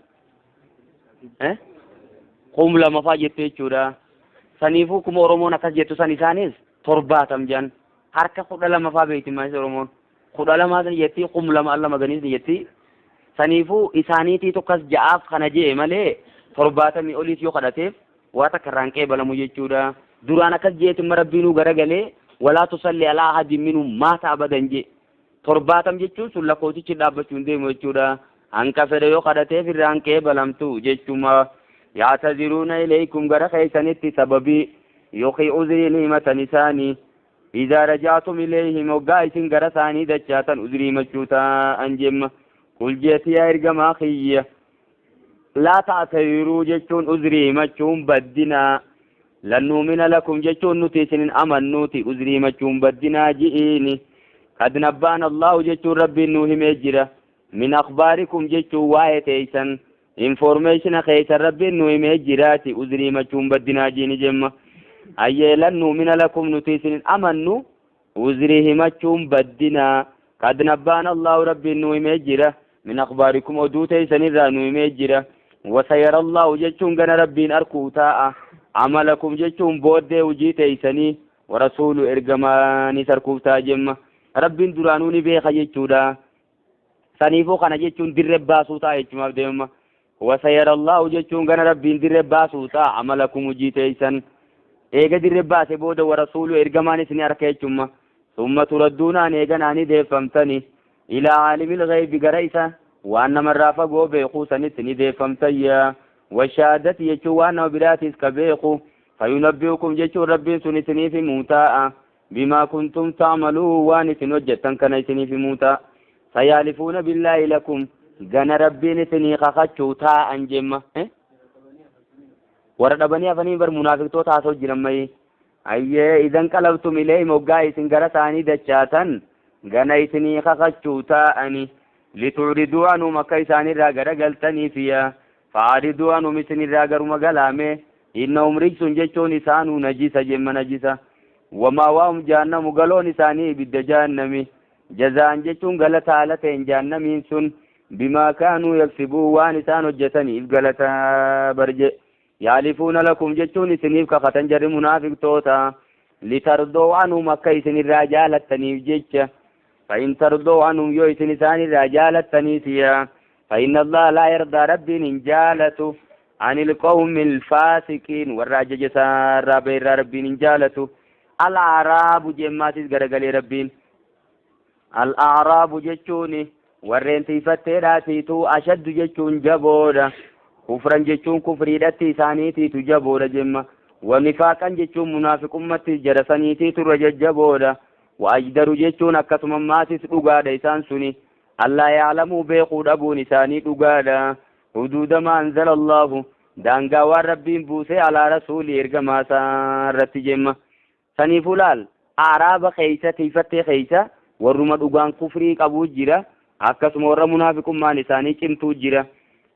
2000 faa jette jechuudha. Saniifuu kuma Oromoon akkas jettu san isaanis 70 jedhan. Harka 12 faa beekti maalis Oromoon. 12 ni jetti, 2000 allama ganiis ni jetti. Saniifuu isaaniitii tokkas ja'aaf kana je'e malee 70 oliis yoo kadhateef waa takka irraan qeebalamu jechuudha. Duraan akkas je'eetumma rabbiinuu garagalee walaa tusalli alaa ahadin minhum maata abadan je'e. 70 jechuun sun lakkoofsichi dhaabbachuu hin deemu jechuudha. Hanqa fedhe yoo kadhateef irraan qeebalamtu jechuma. Yaataziruuna ilaykum gara keessanitti sababii yookiin uzriin himatan isaanii. Idaa raja'tum ilayhim hoggaa isin gara isaanii dachaatan uzrii himachuu ta'an jemma. Qul jeeti yaa ergamaa kiyya. Laa ta'taziruu jechuun uzrii himachuun baddinaa. Lan nu'mina lakum jechuun nuti isin hin amannuuti uzrii himachuun baddinaa ji'iini. Qad nabbaana Allahu jechuun rabbiin nuu himee jira. Min akhbaarikum jechuun waa'ee teessan informeeshina keessan rabbiin nuu himee jiraati uzrii himachuun baddinaa jiini jemma. Hayyee lan nu'mina lakum nuti isin hin amannu uzrii himachuun baddinaa. Qad nabbaana Allahu rabbiin nuu himee jira. Min akhbaarikum oduu teessanirraa nuu himee jira. Wasayara Allahu jechuun gana rabbiin arkuu taa'a. Amalakum jechuun booddee hojii teessanii warasuulu ergamaanis arkuuf ta'a jemma. Rabbiin duraanuu ni beeka jechuudha. Saniifuu kana jechuun dirree baasuu ta'a jechumaaf deemama. Wasayara Allahu jechuun gana rabbiin dirree baasuu ta'a amalakum hojii teessan. Eega dirree baase booda warasuulu ergamaanis ni arka jechumma. Summa turadduunaan eeganaa ni deeffamtani. Ilaa aalimil ghaybi gara isa waan namarraa fagoo beekuu sanitti ni deeffamtayya. Washaadati jechuun waan nama biraatiis ka beeku. Fayunabbi'ukum jechuun rabbiin sun isiniif himuu taa'a. Bimaa kuntum ta'maluu waan isin hojjettan kana isiniif himuu ta'a. Sayaalifuuna billaahi lakum gana Rabbiin isinii kakachuu taa'an jemma. Warra dhabanii hafanii bar munaafiqtoota haasa'u jiran mayi. Ayyee idan qalabtum ilayhim hoggaa isin gara isaanii dachaatan gana isinii kakachuu taa'ani. Litu'riduu anhum akka isaanirraa garagaltaniifiya. Fa'ariduu anhum isinirraa garuma galaame. Innahum rijsun jechuun isaanuu najisa jemma najisa. Wamaawaahum jahannamu galoon isaanii ibidda jahannami. Jazaan jechuun galata haala ta'een jahannamiin sun bimaa kaanuu yaksibuu waan isaan hojjetaniif galata barje. Yaalifuuna lakum jechuun isiniif kakatan jarri munaafiqtoota. Litardoo anhum akka isinirraa jaalattaniif jecha. Fa'in tardoo anhum yoo isin isaanirraa jaalattaniitiya. Fa'inna Allah laa yardaa Rabbiin hin jaalatu. Anil qawmil faasiqiin warra ajaja isaarraa ba'e irraa Rabbiin hin jaalatu. Al-A'raabu jemmaatis garagalee Rabbiin. Al-A'raabu jechuun warreen tiifatteedhaatiitu ashaddu jechuun jaboodha. Kufran jechuun kufriidhatti isaaniitiitu jaboodha jemma. Wanifaaqan jechuun munaafiqummatti jara saniitiitu irra jajjaboodha. Wa ajdaru jechuun akkasuma maatis dhugaadha isaan suni. Allaa ya'lamuu beekuu dhabuun isaanii dhugaadha. Huduuda maa anzala Allaahu daangaa waan Rabbiin buusee alaa rasuulii ergamaa isaa irratti jemma. Saniifuu laal A'raaba keeysa tiiyfattee keeysa warruma dhugaan kufrii qabuu jira, akkasuma warra munaafiqummaan isaanii cimtuu jira.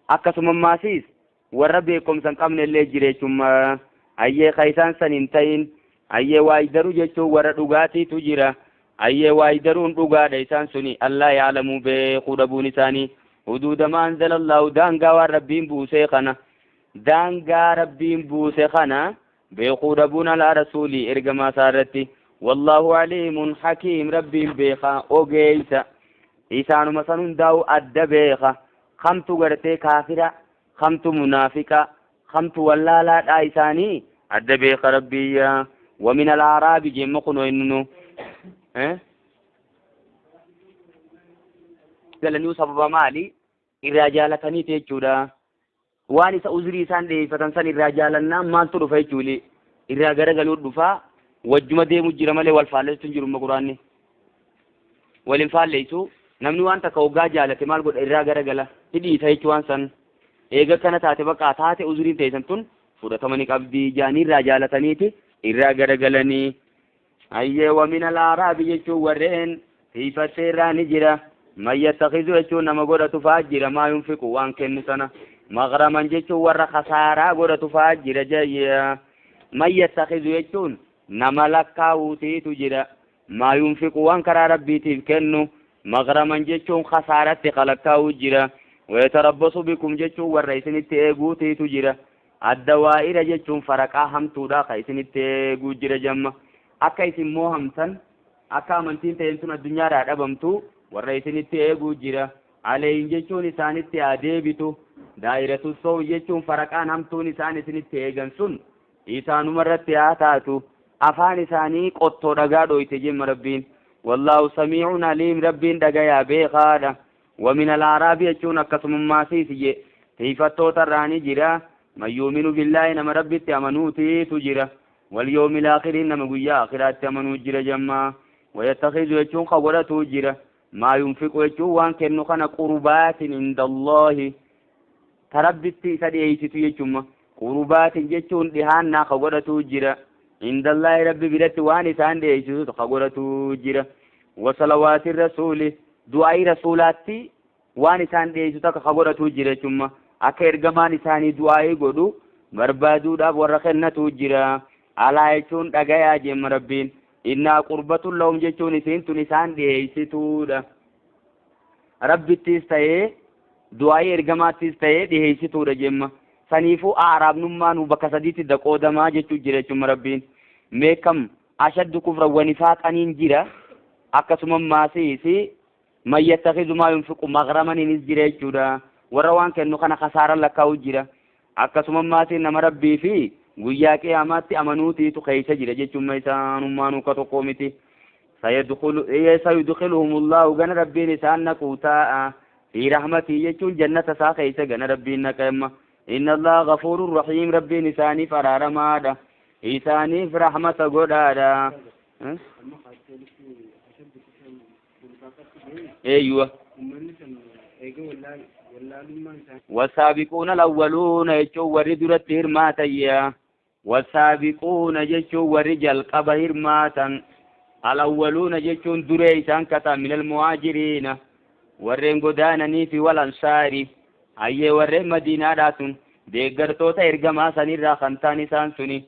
Akkasuma ammaasiis warra beekkomsa hin qabnellee jira jechumma. Hayyee ka isaan san hin ta'in hayyee waaydaru jechuun warra dhugaatiitu jira. Hayyee waaydaruun dhugaadha isaan suni allaa ya'lamuu beekuu dhabuun isaanii huduuda maa anzalallahu daangaa waan Rabbiin buusee kana daangaa Rabbiin buuse kana beekuu dhabuun alaa rasuulii ergamaa isaa irratti wallaahu aliimun hakiim Rabbiin beekaa ogeeysa isaanuma san hundaa'u adda beeka kamtu gartee kaafira kamtu munaafiqa kamtu wallaalaadhaa isaanii adda beeka Rabbiiyya wamin al-aaraabi jemma kunoo innunu galaniu sababa maali irraa jaalataniiti jechuudha. Waan isa uzrii isaan dhiyeeffatan san irraa jaalannaan maaltu dhufa jechuuli irraa garagaluu dhufa wajjuma deemu jira malee wal faalleessu hin jiru quraanni wal hin faalleessu. Namni waan takka hoggaa jaalate maal godha irraa garagala hidhiisa jechuu waan san eega kana taate baqaa taate uzriin teessan tun fudhatama ni qabdi jaanii irraa jaalataniiti irraa garagalanii. Hayyee wa min al-aaraabi jechuun warreen tiifattee irraa ni jira. Man yattakizu jechuun nama godhatu fa'aa jira maa yunfiqu waan kennu sana. Maghraman jechuun warra khasaaraa godhatu fa'aa jira jayya. Man yattakizu jechuun nama lakkaa'uutiitu jira. Maa yunfiqu waan karaa Rabbiitiif kennu. Maghraman jechuun khasaaratti kalakkaa'uu jira. Wayatarabbasu bikum jechuun warra isinitti eeguutiitu jira. Addawaa'ira jechuun faraqaa hamtuudha ka isinitti eeguu jira jamma. Akka isin moohamtan, akka amantiin ta'een tun addunyaadhaa dhabamtu warra isinitti eeguu jira. Alayhim jechuun isaanitti haa deebitu. Daa'iratu soow jechuun faraqaan hamtuun isaan isinitti eegan sun isaanuma irratti haa taatu. Afaan isaanii qottoo dhagaa dhooyte jemma Rabbiin. Wallaahu samii'un aliim Rabbiin dhagayaa beekaadha. Wa min al-a'raabi jechuun akkasumummaasiis je tiiyfattoota irraa ni jira man yu'minu billaahi nama Rabbitti amanuutiitu jira wal yawmil aakhiri nama guyyaa aakhiraatti amanuu jira jamma wa yattakhizu jechuun ka godhatuu jira maa yunfiqu jechuun waan kennu kana qurbaatin indallaahi ta Rabbitti isa dhiyeessitu jechumma qurbaatin jechuun dhihaannaa ka godhatuu jira indallaahi Rabbi biratti waan isaan dhiyeessitu ka godhatuu jira wa salawaati rasuuli du'aa'ii rasuulaatti waan isaan dhiyeessu takka ka godhatuu jira jechumma akka ergamaan isaanii du'aa'ii godhu barbaaduudhaaf warra kennatuu jira alaa jechuun dhagayaa jemma Rabbiin innaa qurbatun lahum jechuun isiin tun isaan dhiyeessituudha Rabbittis ta'ee du'aa'ii ergamaattis ta'ee dhiheessituudha jemma. Saniifuu a'raabnummaa nu bakka sadiitti daqoodamaa jechuu jira jechumma Rabbiin. Mee kam ashaddu kufran wa nifaaqaniin jira akkasuma maasiisi man yattakizu maa yunfiqu maghramaniinis jira jechuudha. Warra waan kennu kana kasaaran lakkaa'u jira. Akkasuma maasiin nama Rabbii fi guyyaa qiyaamaatti amanuutiitu keessa jira jechuun isaanummaanuu ka tokkoo miti. Sayudkhiluhumullahu gana Rabbiin isaan naquu taa'a. Fi rahmatii jechuun jannata isaa keessa gana Rabbiin naqa emma. Inna Allaha ghafuurun rahiim Rabbiin isaaniif araaramaadha. Isaaniif rahmata godhaadha. Eeyyuwa. Wasaabiquuna alawwaluuna jechuun warri duratti hirmaatayya. Wasaabiquuna jechuun warri jalqaba hirmaatan. Alawwaluuna jechuun duree isaan kataan minal muhaajiriina warreen godaananii fi wal ansaari hayyee warreen madiinaadhaa sun deeggartoota ergamaa sanirraa kan ta'an isaan suni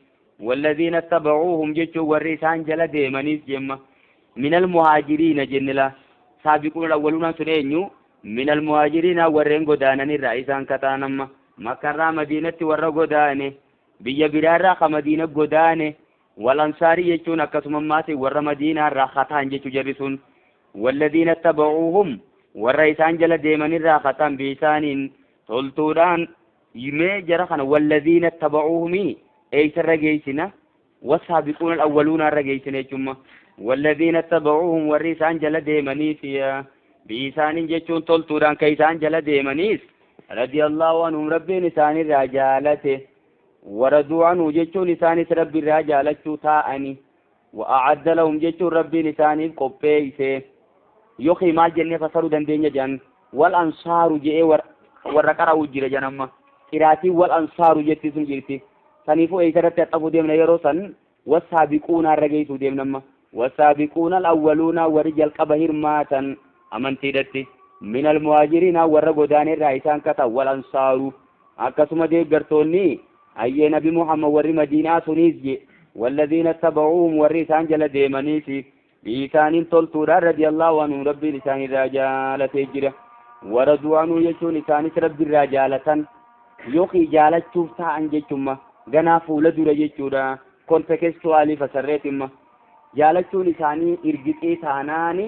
والذين اتبعوهم jechuun warri isaan jala deemaniis jemma minal muhaajiriina jennila saabiquuna alawwaluuna sun eenyu minal muhaajiriina warreen godaananirraa isaan kataan amma makkarraa madiinatti warra godaane biyya biraarraa ka madiina godaane والأنصاري يجون أكسم ماتي ور مدينة راختان جيتو جرسون والذين اتبعوهم والرئيسان جل ديمن راختان بيسان تلتوران يمي جرخنا والذين اتبعوهم أي سرقيسنا والسابقون الأولون الرقيسنا يجون والذين اتبعوهم والرئيسان جل ديمنيس بيسان جيتون تلتوران كيسان جل ديمنيس رضي الله عنهم ربي نسان الرجالته وردوا عنه جتون لساني ربي الرجالة تاءني وأعد لهم جتون ربي لساني قبيسه يخي مال جنة فصلوا دندين جن والأنصار جئ ورقرأوا جرى جنما قراتي والأنصار جتي سنجرتي سنيفو أي سرت أبو ديمنا يروسن والسابقون الرجيس ديمنا والسابقون الأولون ورجال قبهر ماتا أمنتي من المهاجرين ورقدان الرئيسان كتا والأنصار أكسم دي قرتوني أي نبي محمد وري مدينة سنيزي والذين اتبعوهم وريسان جل ديمانيسي بإيسان تلتورا رضي الله عنه ربي لسان الرجالة تجرى ورضوا عنه يشون لسان ربي الرجالة يوخي جالة شوفتا عن جيتشما غنا فولد رجيتشورا كونتكستوالي فسرتما جالة شو لساني إرجتي تاناني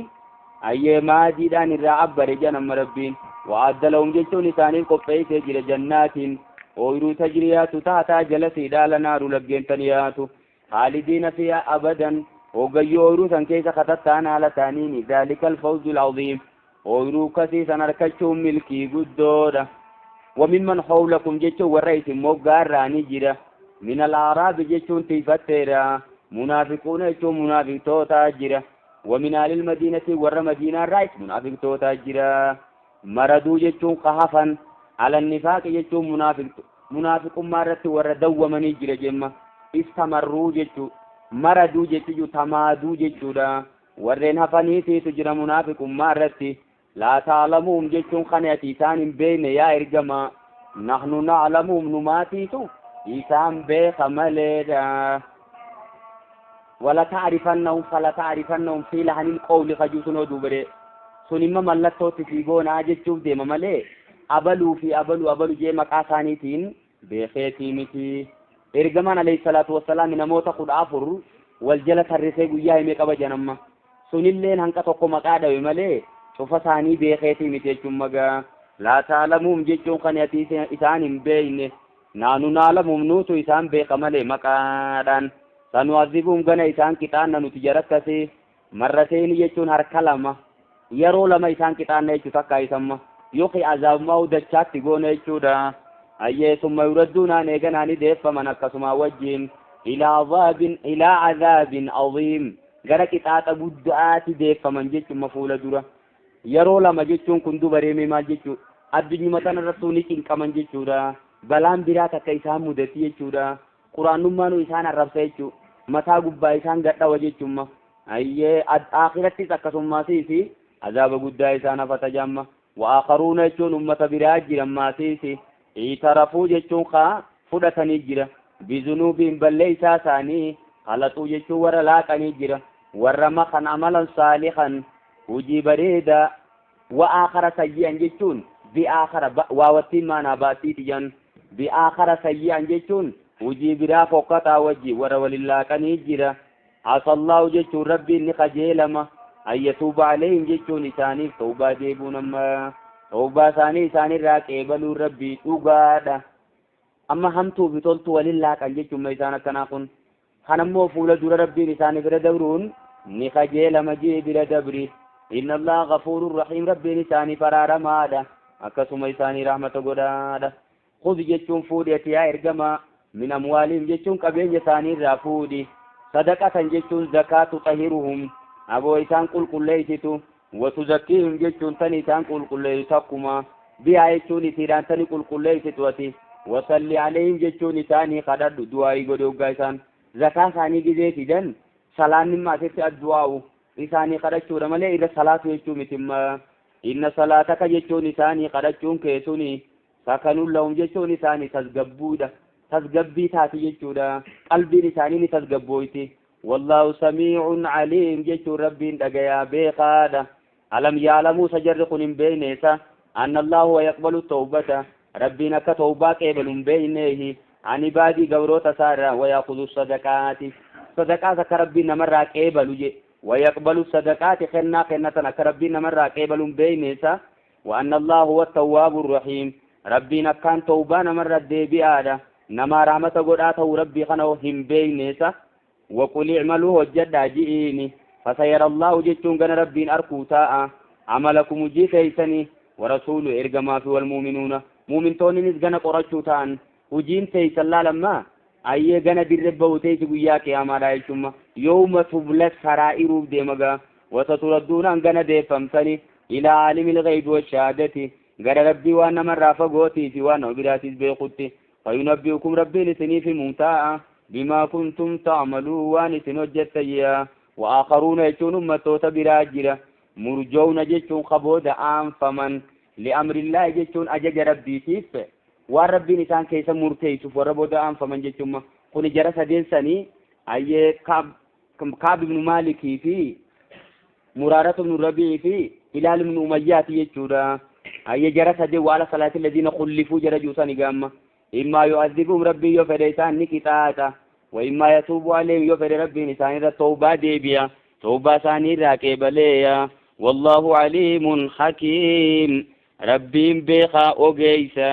أي ماجدان الرعب رجانا مربين وعد لهم جيتشون لسان قبعي تجرى جنات ooyiruu tajriyaatu taataa jala siidhaala naaru laggeen خالدين فيها أبدا وقيو ooyiruu san keessa katattaan haala taaniini ذلك الفوز العظيم ooyiruu kasii san harkachuun milkii guddoodha وممن حولكم jechuun warra isin moggaarraani jira من الأعراب jechuun tiifatteedha munaafiquuna jechuun munaafiqtootaa jira ومن أهل المدينة warra madiinaarraayis munaafiqtootaa jira maraduu jechuun qahafan على النفاق يجو منافق مرت ور دومني جرا جمع استمروا جچو مرضوا جچو تمادو جچو دا ورين هفني تي تجرا منافق مرت لا تعلمهم جچو خنيتي ثان بين يا ارجما نحن نعلمهم نماتيتو إيسان بخملدا ولا تعرفنهم فلا تعرفنهم في لحن القول خجوسنو دوبره سنما ملتو تفيغونا جچو ديما ملي أبلو في أبلو أبلو جي مقاسانيتين بخيتي متي إرجمان عليه الصلاة والسلام نموت قد أفر والجلة الرسي قياه ميقب جنما سنلين هنك تقو مقادة ومالي شوفساني بخيتي متي جمغا لا تعلمهم جيجون قنيتي إسان بين نانو نعلمهم نوتو إسان بخمالي مقادان سنعذبهم غنى إسان كتانا نتجركسي مرتين جيجون هركلمة يرو لما إسان كتانا يجو تكا إسان يوخي عذاب ما ودشات تقول يجودا أيه ثم يردون نيجان ديف فمن أكسما وجين إلى عذاب إلى عذاب عظيم غرق تات أبو الدعاء ديف فمن جت مفعول درا يرو لما جتون كندو بريمي ما جتو الدنيا مثلا رسولك إن كمان جتودا بلام براتا كيسام مدتي جتودا قرآن ما نو إنسان الرب سيجو متى قبا إنسان قد وجتوما أيه آخرة تكسما سيسي عذاب قد إنسان فتجمع وآخرون يجون أمة براجر ما سيسي اعترفوا جتون خا فدتني جرا بذنوبهم بل ليس ثاني خلطوا جتون ور لاقني جرا ورمخا عملا صالحا وجي بريدا وآخر سيئا جتون بآخر واوتين ما نباتي تجن بآخر سيئا جتون وجي برا فوقتا وجي ور وللاقني جرا عسى الله جتون ربي نخجيلما أن يتوب عليهم جتون إساني توبة ديبون أما توبة ثاني إساني راك إبلو ربي تقادا أما هم توبي تلتو ولله كان جتون ما إسانا كناخن خنمو فول دور ربي إساني بردورون نخجيل مجي بردبري إن الله غفور رحيم ربي إساني فرار مادا أكسم إساني رحمة قدادا خذ جتون فودي يا إرجما من أموالهم جتون قبين إساني رافودي Sadaqatan jechuun zakaa tuxahiruhum aboo isaan qulqulleeysitu, watuzakkiihim jechuun tan isaan qulqulleeysu takkuma bihaa jechuun isiidhaan tani qulqulleeysitu ati. Wasalli alayhim jechuun isaanii kadhadhu, du'aa'ii godhe. Hoggaa isaan zakaa isaanii gizee fidan, salaanni imma asitti addu'aa'u isaanii kadhachuudha malee irra salaatu jechuu mitimma. Inna salaataka jechuun isaanii kadhachuun keessuni sakanun lahum jechuun isaanii tasgabbuudha, tasgabbii taati jechuudha, qalbiin isaanii ni tasgabbooyti. Wallaahu samiicun caliim jechuun Rabbiin dhagayaa beekaadha. Alam yaalamuu, sa jarri kun hin beeyneesa, anna Allahu huwa yaqbalu tawbata, Rabbiin akka tawbaa qeebalu hin beeyneehi, an ibaadii gabroota isaa irraa, wayakudu sadaqaati, sadaqaas akka Rabbiin namarraa qeebalu je, wayaqbalu sadaqaati, kennaa kennatan akka Rabbiin namarraa qeebalu hin beeyneesa. وأن الله هو التواب الرحيم, ربين أكان توبة نمر deebi'aadha, namaa rahmata godhaa ta'u Rabbii kana hin beeyneesa. وقل اعملوا, hojjadhaa ji'iini. فسيرى الله jechuun gana Rabbiin arkuu taa'a, عملكم hujii keeysanii, ورسوله ergamaa fi, والمؤمنون muumintoonnis gana qorachuu ta'an hujiin teeysan laalammaa. Ayyee, gana dirre bahu teeysi guyyaa qiyaamaadha jechuuma. يوم تبلى السرائر uuf deemagaa. وستردون an gana deeffamtani, إلى عالم الغيب والشهادة, gara Rabbii waan namarraa fagootii fi waan nama biraatis beekutti. فينبئكم Rabbiin isiniif himuu taa'a, بما كنتم تعملون waan isin hojjettayya. وآخرون jechuun ummattoota biraa jira. مرجون jechuun kabooda aanfaman, لأمر الله jechuun ajaja Rabbiitiif, waan Rabbiin isaan keessa murteessuuf warra booda aanfaman jechuun kuni jara sadeen sanii, ayyee, Kaab ibnu Maalikii fi Muraaratu ibnu Rabii fi Hilaal ibnu Umayyaati jechuudha. Ayyee, jara sadeen وعلى الثلاثة الذين خلفوا jara juusani gaamma. إما يعذبهم, Rabbiin yoo fedhe isaan ni qixaaxa. وإما يتوب عليهم, yoo fedhe Rabbiin isaanirra tawbaa deebi'a, tawbaa isaanii irraa qeebaleeya. والله عليم حكيم, Rabbiin beekaa ogeeysa.